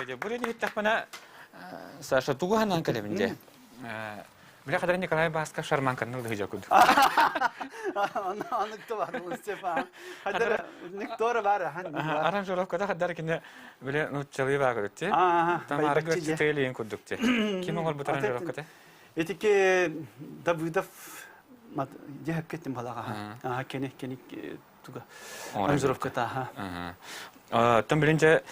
Дьэ, бу иһиттэхпинэ, Саша, тугу санаан кэлэбин дьэ? Бile kadar Николай Басков шарманканы ылыһыжа курдук. Оннук бар Степан. Хадар никтора бар. Аранжировкада хаддар кине биле нуччалыы баа көрүттү. Там аргы тыылыйын курдук те. Ким оҥорбут аранжировката? Этики Давыдов дьэһэп кеттим балаға. Аха кени кени туга аранжировката. Оттон билин дьэ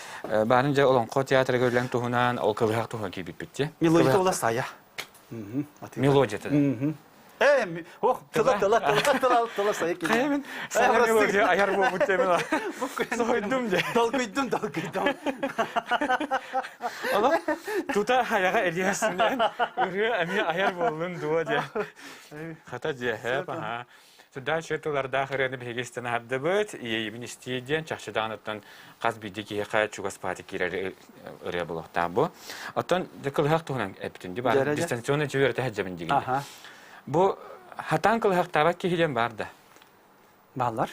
баарын дьэ Олоҥхо театрыгар үлэҥ туһунан ол кылыһах туһунан киирбиппит дии. Мелодия ула сая. Мелодията. Э, ох, тыла тыла тыла тыла тыла сая киһи. Хайа мин сая мелодия айар буолбут темела. Соһуйдум дьэ. Долгуйдум, долгуйдум. Олох тута хайаҕа элиэсинэн ырыа эмиэ айар буоллун дуо дьэ. Хата дьэ, хэп, аха. Сүрдээх үчүгэй тыллардаах ырыаны биһиги истэн аһардыбыт. Иэйибин истии диэн чахчы даҕаныттан хас биирдии киһиэхэ чугас паати киирэр ырыа буолуохтаах бу. Оттон кылыһах туһунан эппитин дии баар дистанционный дьиэ үөрэтэ сылдьабын диигин. Бу хатаан кылыһахтаабат киһи диэн баар да? Бааллар.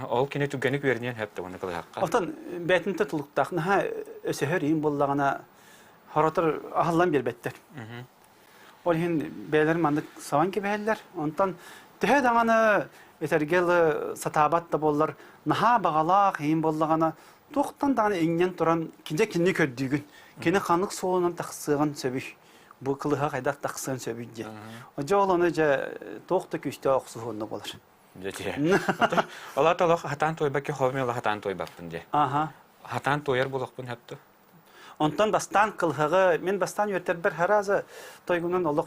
Ол кини түгэнник үөрэниэн сөп да уонна кылыһахха. Оттон бээтинтэ тулуктаах наһаа өсөһөр иин буоллаҕына хоротор аһыллан биэрбэттэр. Ол иһин бэйэлэрин маннык сабан кэбиһэллэр. Онтон төһө даҕаны этэргэ дылы сатаабат да буоллар, наһаа баҕалаах иһин буоллаҕына, туохтан даҕаны иҥнэн туран дьэ кинини көрдүүгүн. Кини ханнык суолунан тахсыаҕын сөбүй? Бу кылыһа хайдах тахсыан сөбүй диэн. Дьэ ол ону дьэ туох да күүстээх охсуһуонна буолар. Дьэ дьэ. Ол аата олох хатаан туойбакка хоһум олох хатаан туойбаппын дьэ. Аха. Хатаан туойар буолуохпун сөп Онтон бастаан кылһаҕы мин бастаан үөртэрбэр хараза тойгунан олох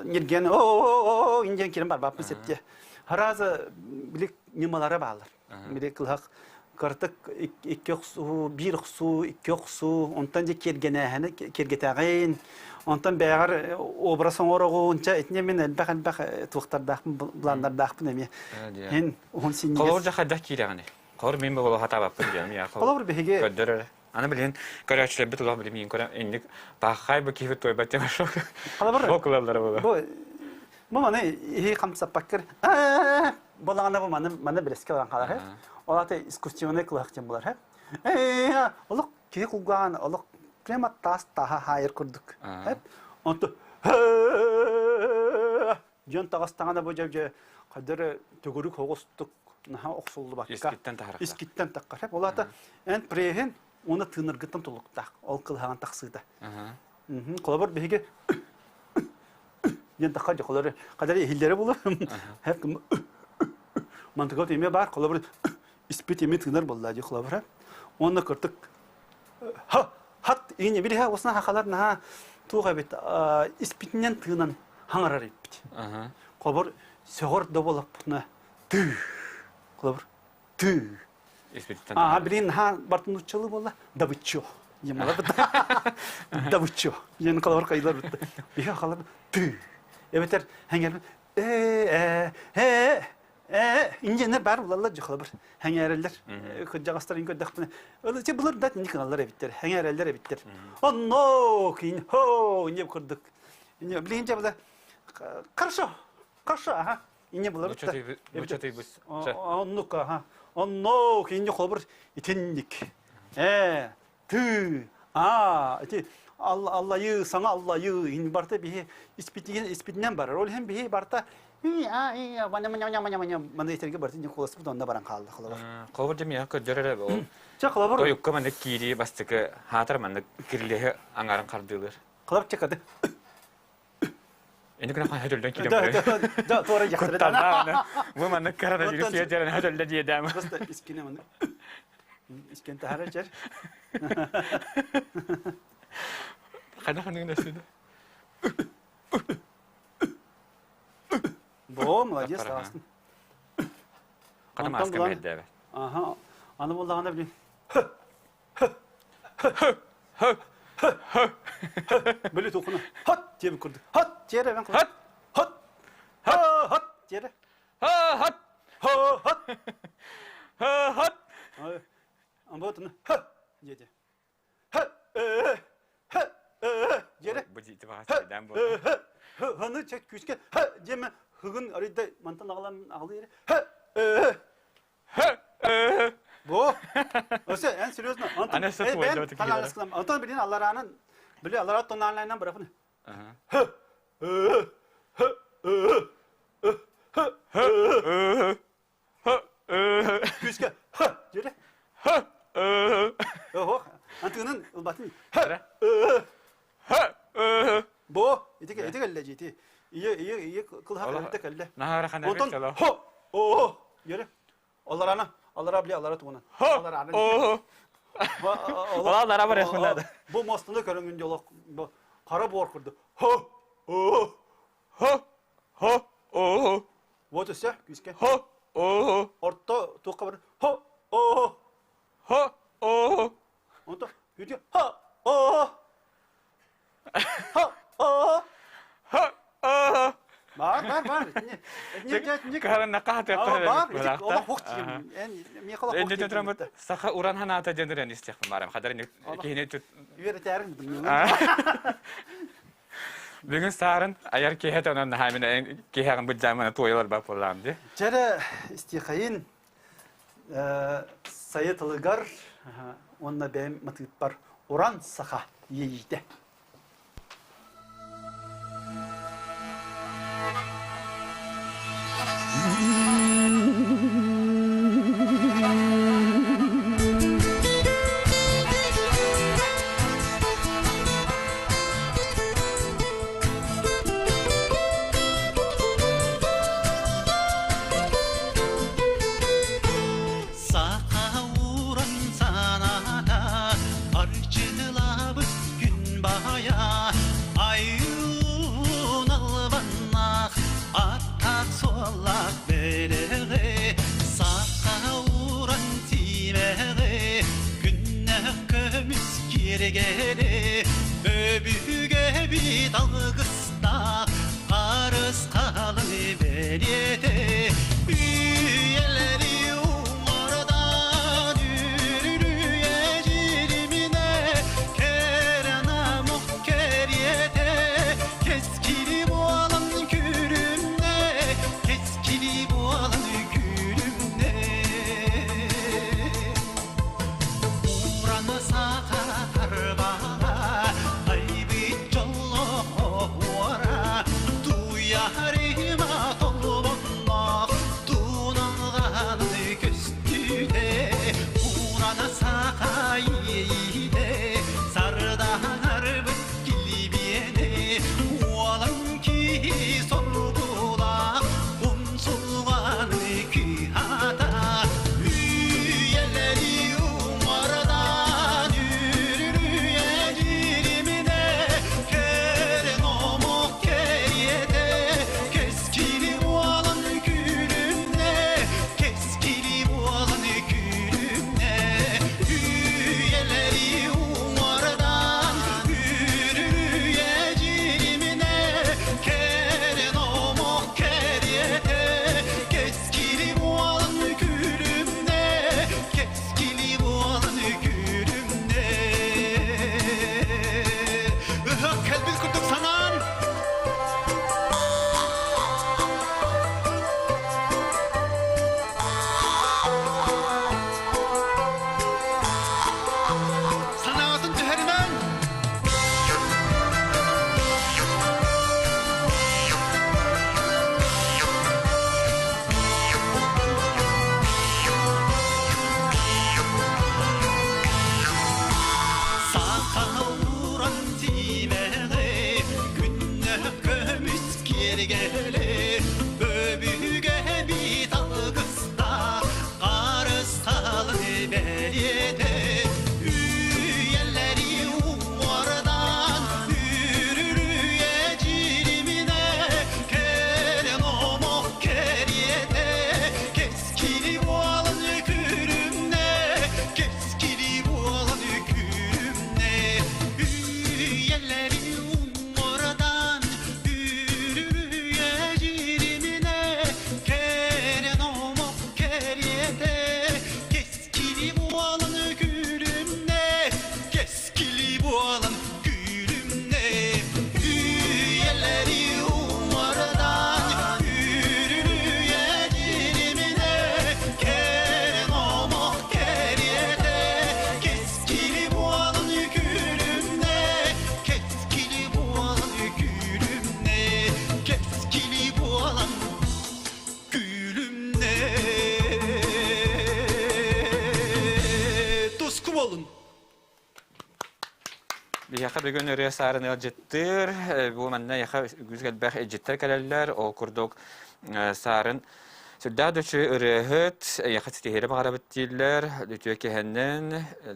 ньиргиэн о индиан кирин барбаппын септиэ. Хараза билик ньымалара баалар. Били кылһах кыртык икки охсуу, биир охсуу, икки охсуу, онтон дьэ киэргэнээһини киэргэтээҕин, онтон бэйэҕэр образ оҥороҕун, чэ итинэ мин элбэх-элбэх туохтардаахпын, былааннардаахпын эмиэ. Һин уһун синньигэс. Холобур дьэ хайдах киирэҕиний? Холобур мин буолуо хатаабаппын диэн. Холобур биһиги көрдөр эрэ. Аны билигин көрөөччүлэрбит улах билимиин көрө инник паххай бу киһи туойбат диэн шок. Холобур Шок ылаллара буолуо. Бу бу маны иһи хамсаппаккыр болаҕына бу маны маны билэскэ баран хаалар. Ол ата искусственный кылыһах диэн булар. Олох киһи кулгаан олох прямо таас тааһа хаайыр курдук. Онту дьон таҕыстаҕына бу дьэ хадыр төгүрүк оҕустук наһаа охсуллубакка Искиттэн таһарахта. искиттэн таххар. Ол аата эн преһин уонна тыынаргыттан тулуктаах ол кылыһаҕын тахсыыта. Холобур биһиги диэн таххар дьохолору хадары иһиллэрэ булар. Хэп мантыгат эмиэ баар холобур испит эми тыынар буолла дии холобура. Уонна кыртык ха хат ине билиһэ осна хахалар наһаа туох эбит испитинэн тыынан хаҥарар эбит. Холобур сөҕөр да буолаппытына тыы холобур тыы Аа, блин, наһаа бартын нууччалыы буолла. Добыччо. Диэн буолар Добыччо. Диэн холобур кайылар бутта. Биһи халар тыы. Эбэтэр хэҥэр э э э инженер бар булаллар же холобур. Хэҥэрэллэр. Кырдьаҕастарын көрдөхпүнэ. Ылычы былыр да итинник гыналлар эбиттэр. Хэҥэрэллэр эбиттэр. Онно кин хо инне курдук. Инне блин же была Хорошо. Хорошо, ага. Инне булар Оннук, аха. Онно инне холобур итинник. Э, ты, а, ити аллайы, саҥа аллайы, ин барта биһи испитигин испитинэн барар. Ол иһин биһи барта маны итерге барта дин холоспут онно баран хаалла холобур. Холобур дьэ миэхэ көрдөр эрэ ол. Чэ холобур. Тойукка маннык киирии бастакы хаатар маннык кирилиэһи аҥарын хардыылыр. Холобур чекады. Эни күнэ хаһа төлдөн киирэн барар. Да, туора яхтары. Куттаннаҕына, бу маннык коронавирус сиэдэрин хөтөллө диэдэм. Просто искине маны. Искен тахара жер. Хана ханыгын өссүдэ. Бо, молодец, астын. Хана маска бэрдээбэ. Аха. Аны боллаҕына билин. Били тухуна хат диэбит курдук. Хат диэрэ мен Хат! Хат! Хат! диэрэ. Хат! Хат! Хат! Амботуна ха диэти. Ха ха диэрэ. Бу дьити баҕас буолла. Ханы чек күүскэ ха диэмэ хыгын арыйда мантан аҕалан аҕалыы ха Бу. Өсө эн серьезно. Онтон Онтон билин аллараанан били аллараа тоннаанлайынан бырахын. Күүскэ дьөрө. Ох, антыгынан ылбатын. Бо, ити ити кэллэ жити. Ие ие ие кылһа кэллэ кэллэ. Наһара хана Онтон хо о дьөрө. Алларана, аллара били аллара тугунан. Алларана. Ола аллара бар яхмалады. Бу мостуну көрөҥүн жолок бу хара буор курдук. Хо о хо хо о Вот өссө күүскэ. Хо о Орто туохха бар. Хо о хо о Онто үтү хо о хо о хо о Бар, бар, бар. Саха уран ханаата дьэнирэн истиэхпин барам. Хадарын киһини тут Үөрэтээрин Бүгүн саарын айар киһи онон наһаамин киһиэҕин быдьаамына туойалар ба буоллаам ди. Чэрэ истиэхэйин сайы тылыгар уонна бэйэм матыыппар уран саха иэйиитэ. Саха уран саната арчылабыт күн. буолун! Биһиэхэ бүгүн ырыа саарын ыалдьыттыыр. Бу манна эйиэхэ үгүс элбэх илдьиттэр кэлэллэр. Ол курдук саарын сүрдээх да үчүгэй ырыаһыт, эйиэхэ ситиһиилэри баҕарабыт дииллэр. Үтүө киһинэн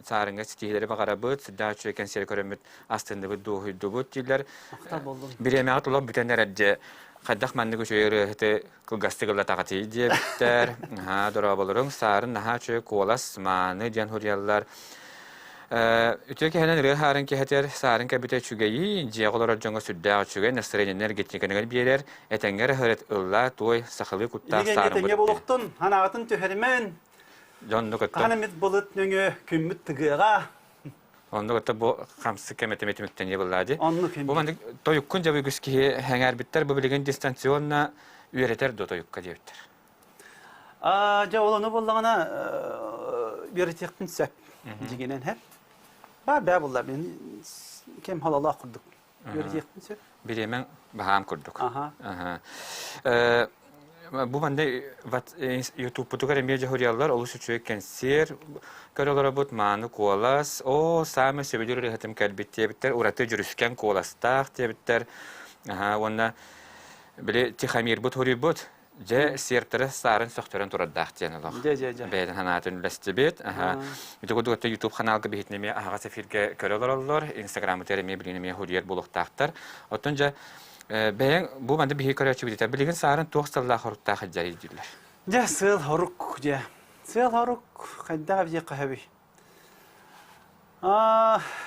саарыҥҥа ситиһиилэри баҕарабыт, сүрдээх үчүгэй кэнсиэри көрөммүт астынныбыт, дуоһуйдубут дииллэр. Махтал буоллун. Бириэмэҕэ тула бүтэн эрэр дьэ хайдах маннык үчүгэй ырыаһыты кылгастык ыллатаҕытый диэбиттэр. Наһаа дорооболоруҥ, саарын наһаа үчүгэй куолас, мааны диэн суруйаллар. Үтүө киһинэн ырыа саарын киһитэр, саарын кэбитэ үчүгэйи, дьиэҕэ олорор дьоҥҥо сүрдээх үчүгэй, настроениены энергетиканыгар биэрэр, этэҥҥэ эрэ сырыт, ыллаа, туой, сахалыы куттаах Илиҥ саарын этэҥҥэ буолуохтун, анаҕытын түһэримэн, Дьонну кытта хаһан эмит былыт нөҥүө күммүт тыгыаҕа. Оннук это бу хамсык кэмэтэ түмүктэнии буолла дии. Оннук Бу маннык тойуккун дьэ үгүс киһи сэҥээрбиттэр, бу билигин дистанционно үөрэтэр дуо тойукка диэбиттэр. Аа, дьэ ол ону буоллаҕына үөрэтиэхпин сөп дьигинэн һэ. Баар бээ булла мин кэм хололоох курдук үөрэтиэхпин сөп. Бириэмэҥ баһаам курдук. Аха. Бу манна ютубпутугар эмиэ дьоһуруйаллар олус үчүгэй кэнсиэр көрө олоробут мааны куолас оо саамай сөбүлүүр ырыаһытым кэлбит диэбиттэр ураты дьүрүскэн куоластаах диэбиттэр уонна били Тихомирбут хуруйбут Дьэ, сиэртэрэ саарын сөхтөрөн турардаах диэн олох. Дьэ, дьэ, дьэ. Бэйэтин санаатын үллэстибит. Ити курдук өттө YouTube ханаалга биһитин эмиэ аһаҕас эфиргэ көрө олороллор. Инстаграмытыгар эмиэ билигин эмиэ хуруйар буолуохтаахтар. Оттон дьэ, бэйэҥ бу манна биһиги көрөөччүбүт билигин саарын туох сыллаах-хоруктаах сылдьарый дииллэр. Дьэ, сыал-хорук, дьэ. Сыал-хорук хайдах эбиэххэ сөбүй?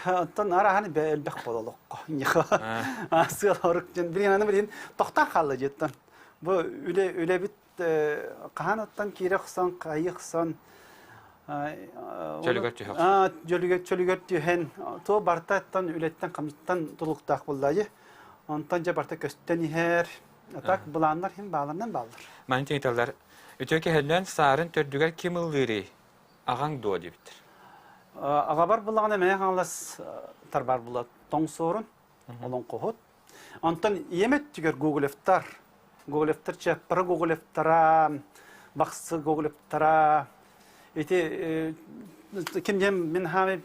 Оттон араһан элбэх буола олоххо. Сыал-сорук диэн билигин аны билигин тохтоон хаалла дьиэттэн. Бу үлэ үлэбит хаһан оттон киирэ охсон, хайыы охсон Чөлүгэр түһэ охсон. Чөлүгэр чөлүгэр түһэн, туо бартаттан үлэттэн хамнастан тулуктаах буолла дии. Онтон дьэ барта көстөн иһэр. А так былааннар хин бааларынан бааллар. Манчы ыйталлар. Үтүө киһинэн саарын төрдүгэр ким ыллыырый? Аҕаҥ дуо диэбиттэр. Аҕабар буллаҕына Мэҥэ Хаҥалас тарбаар була тоҥсуорун, олоҥхоһут. Онтон ийэм өттүгэр Гоголевтар, Гоголевтар Чаппара Гоголевтара, Бахсы Гоголевтара, ити ким диэн мин хаамай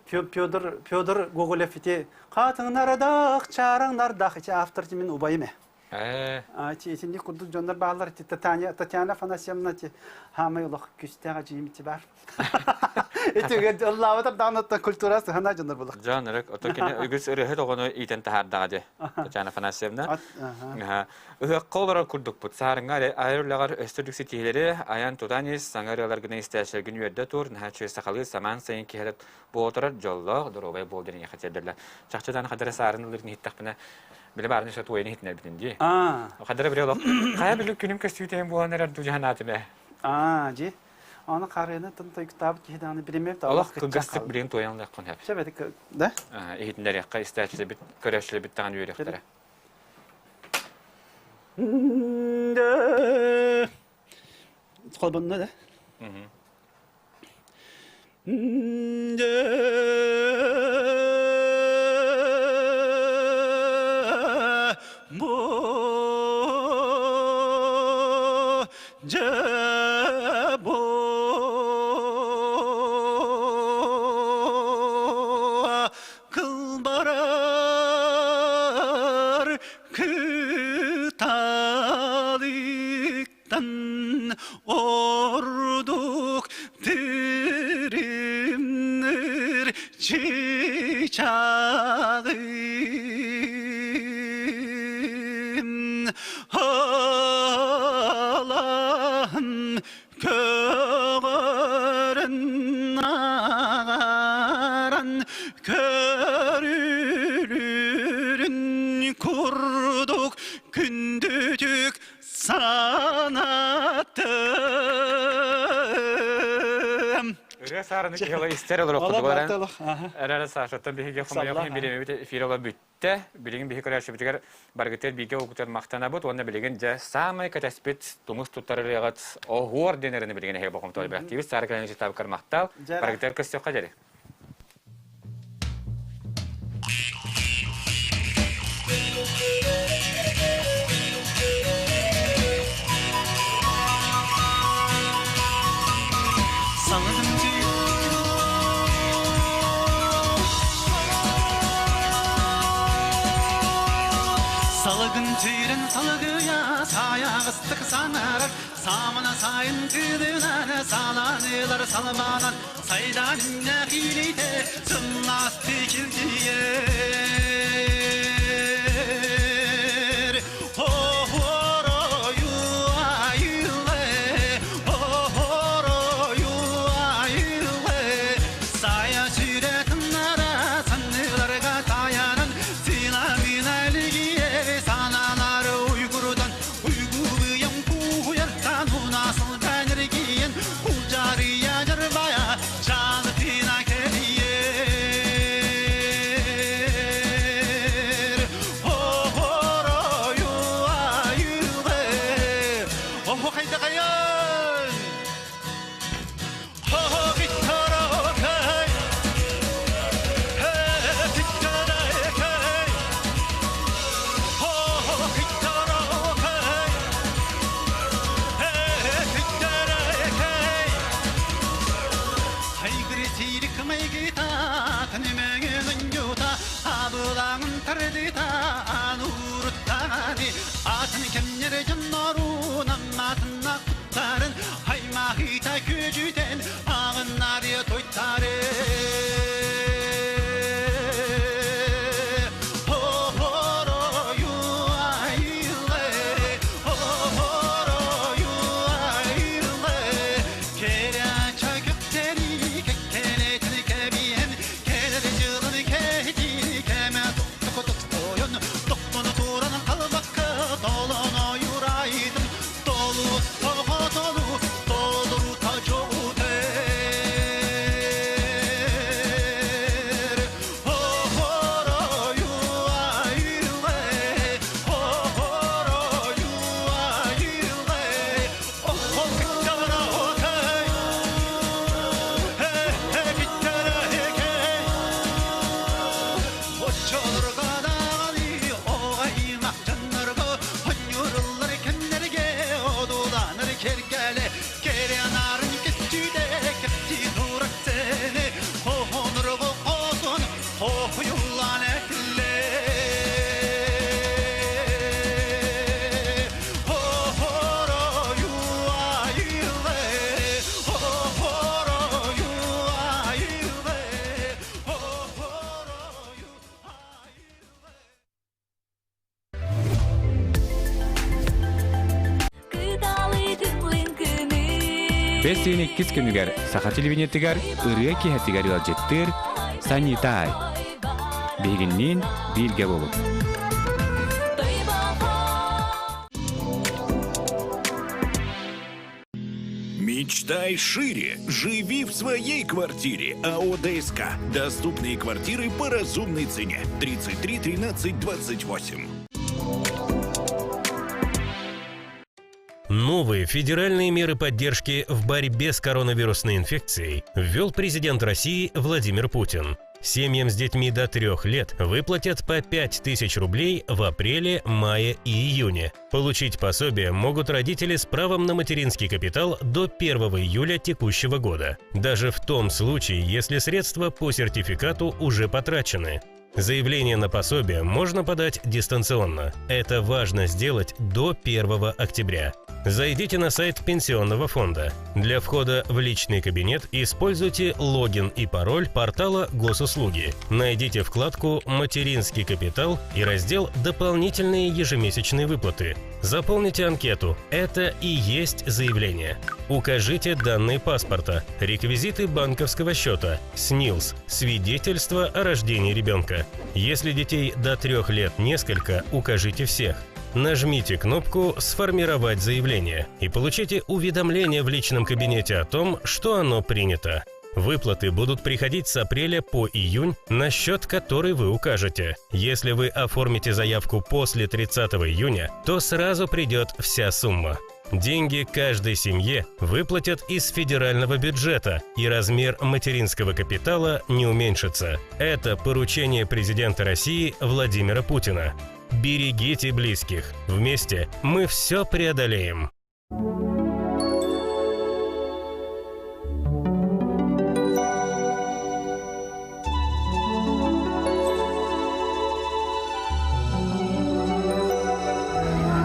Федор Федор Гоголев ити хаатыҥнарадах чаараңнардах ити автор мин убайым ээ. Ээ. Итинник курдук дьоннор бааллар. Татьяна, Татьяна Афанасьевна хаамай олох күстээх эдьиийим ити баар. Ити ыллаабатар даҕаны культура сыһана дьоннор булах. Дьон ырык, ото кини үгүс ырыаһыт оҕону иитэн таһаардаҕа дии. Татьяна Афанасьевна. Ыһыахха олорор курдукпут. Саарыҥҥа айар үлэҕэр өстө үрдүк ситиһиилэри айан тутан ис, саҥа ырыаларгын истээччилэргин үөрдэ тур, наһаа үчүгэй сахалыы самаан сайын киһи буолтарар дьоллоох, доруобай буол диэн эйиэхэ тиэрдэллэр. Чахчы даҕаны хадара саарын ыллыырын иһиттэхпинэ, Били баарны сөт уойан иһитинэрбитин дии. Хадара били олох хайа били күнүм көстүүтэ буолан эрэр дуу дьаһанаатым ээ. Аа, дьи. Аны харыны тын тойуктаабыт киһи даҕаны биримеп Олох кылгастык билигин туойан ылыаххын сөп. Сөп эти да? Иһитиннэриэххэ истээччилэрбит, көрөөччүлэрбит даҕаны үөрүөхтэрэ. Холбонно да? Кылбарар кыталык Тан ордук тиримнир чычагым Алан көҕөрөн ағаран көрүлүрүн курдук күндүтүк Санатым. Ырыа саарыны киһи истэр олорох курдук Эрэ Сашаттан биһиги хомойох бириэмэбит эфир ола бүттэ. Билигин биһи көрөөччүбүтүгэр баргытыгар бииргэ угутар махтанабыт уонна билигин дьэ саамай кэтэспит тумус туттар ырыаҕыт оһуор диэн эрини билигин эһиги бохомтой бэлэхтиибит. Саара кэлэн читабыккар махтал. Баргытыгар көстүөххэ дьэри. Саңарар Самана сайын тыынынан саланылар салманан Сайдан нәхилите сымнасты килдиер Бэс ыйын иккис күнүгэр саха телевидениетыгар ырыа киэһэтигэр ыалдьыттыыр Санитай. Биһигинниин бииргэ буолуҥ. Мечтай шире. Живи в своей квартире. АО ДСК. Доступные квартиры по разумной цене. 33 13 28. Новые федеральные меры поддержки в борьбе с коронавирусной инфекцией ввел президент России Владимир Путин. Семьям с детьми до трех лет выплатят по 5000 рублей в апреле, мае и июне. Получить пособие могут родители с правом на материнский капитал до 1 июля текущего года. Даже в том случае, если средства по сертификату уже потрачены. Заявление на пособие можно подать дистанционно. Это важно сделать до 1 октября. Зайдите на сайт Пенсионного фонда. Для входа в личный кабинет используйте логин и пароль портала Госуслуги. Найдите вкладку «Материнский капитал» и раздел «Дополнительные ежемесячные выплаты». Заполните анкету. Это и есть заявление. Укажите данные паспорта, реквизиты банковского счета, СНИЛС, свидетельство о рождении ребенка. Если детей до трех лет несколько, укажите всех. Нажмите кнопку «Сформировать заявление» и получите уведомление в личном кабинете о том, что оно принято. Выплаты будут приходить с апреля по июнь на счет, который вы укажете. Если вы оформите заявку после 30 июня, то сразу придет вся сумма. Деньги каждой семье выплатят из федерального бюджета, и размер материнского капитала не уменьшится. Это поручение президента России Владимира Путина. Берегите близких. Вместе мы все преодолеем.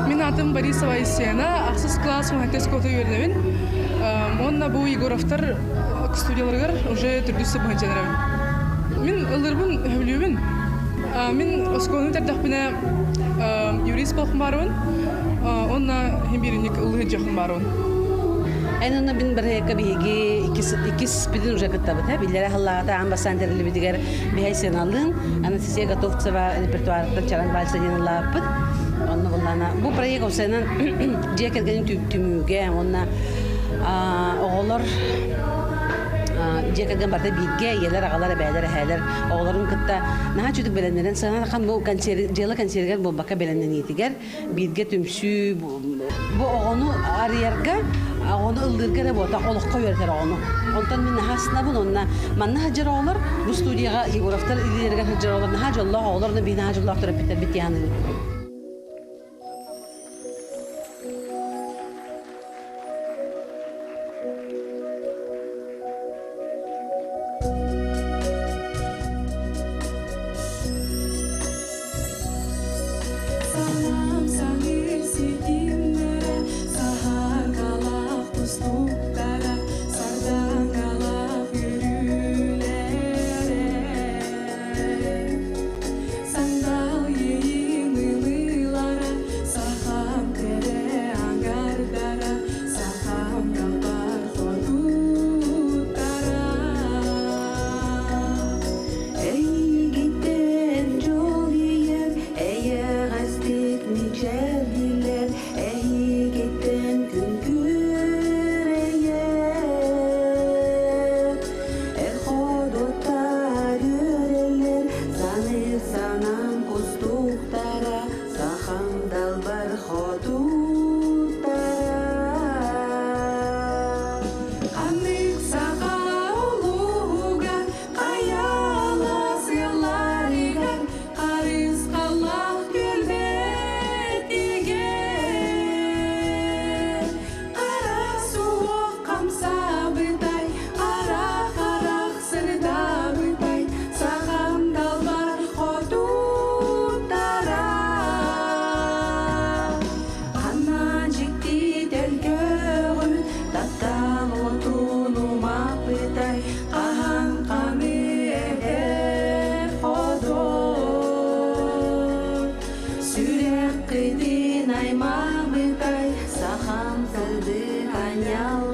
Мин атым Атым Борисова Айсена, ахсыс класс Мухантес кото үөрэнэбин. Уонна бу Егоровтар студияларыгар уже төрдүс сыбыһынчанарабын. Мин ыллырбын сөбүлүүбүн. Мин оскуоланы тэрдэхпинэ юрист буолхум баарыбын. Уонна хин бииринник ыллыһы дьохум баарыбын. Эн онно бин барыһыакка биһиги иккис бидин уже кыттабыт. Биллэрэ халлаата аан бастаан тэриллибитигэр биһэй сыаналыын Анастасия Готовцева репертуарыттан Чараҥ вальса диэн ыллаабыппыт. Онно буллаана бу проект осенан дьиэ кэргэнин түмүүгэ уонна оҕолор дьиэ кэргэн барыта бииргэ ийэлэр, аҕалар, эбээлэр, эһээлэр оҕолорун кытта наһаа чүтүк бэлэмнэнэн сыанахан бу дьыала консервигэр буолбакка бэлэмнэниитигэр бииргэ түмсүү бу оҕону арыйарга оҕону ыллыырга эрэ буолбатах олоххо үөрэтэр оҕону онтон мин наһаа астынабын уонна манна сылдьар оҕолор бу студияҕа Егоровтар илиилэригэр сылдьар оҕолор наһаа дьоллоох оҕолор уонна биһи наһаа дьоллоох төрөппүттэрбит дии саныыбын. Санаам саныыр ситимнэрэ, саһаргалаах кустуктара, сардаҥалаах үрүүлэрэ. Сандал иэйиим ылыылара, сахам кэрэ аҥардара, сахам далбар хотуттара. Эйигиттэн дьол ийэр, эйэҕэстик мичээрдилэр, эйигиттэн күн күрэйэр. Эр ходуттар үөрэллэр, саныыр санаам кустуктара, сахам далбар хотуттара. Ханнык саха улууһугар хайала сылларыгар харысхаллаах түөлбэтигэр хара суох хамсаабытай, хара харах сырдаабытай, сахам далбар хотуттара. Ханна дьикти төлкөҕүн, таптал уотун умаппытай, хаһан ханы эдэр ходор. Сүрэххитин аймаабытай, сахам сырдык анньалбытай.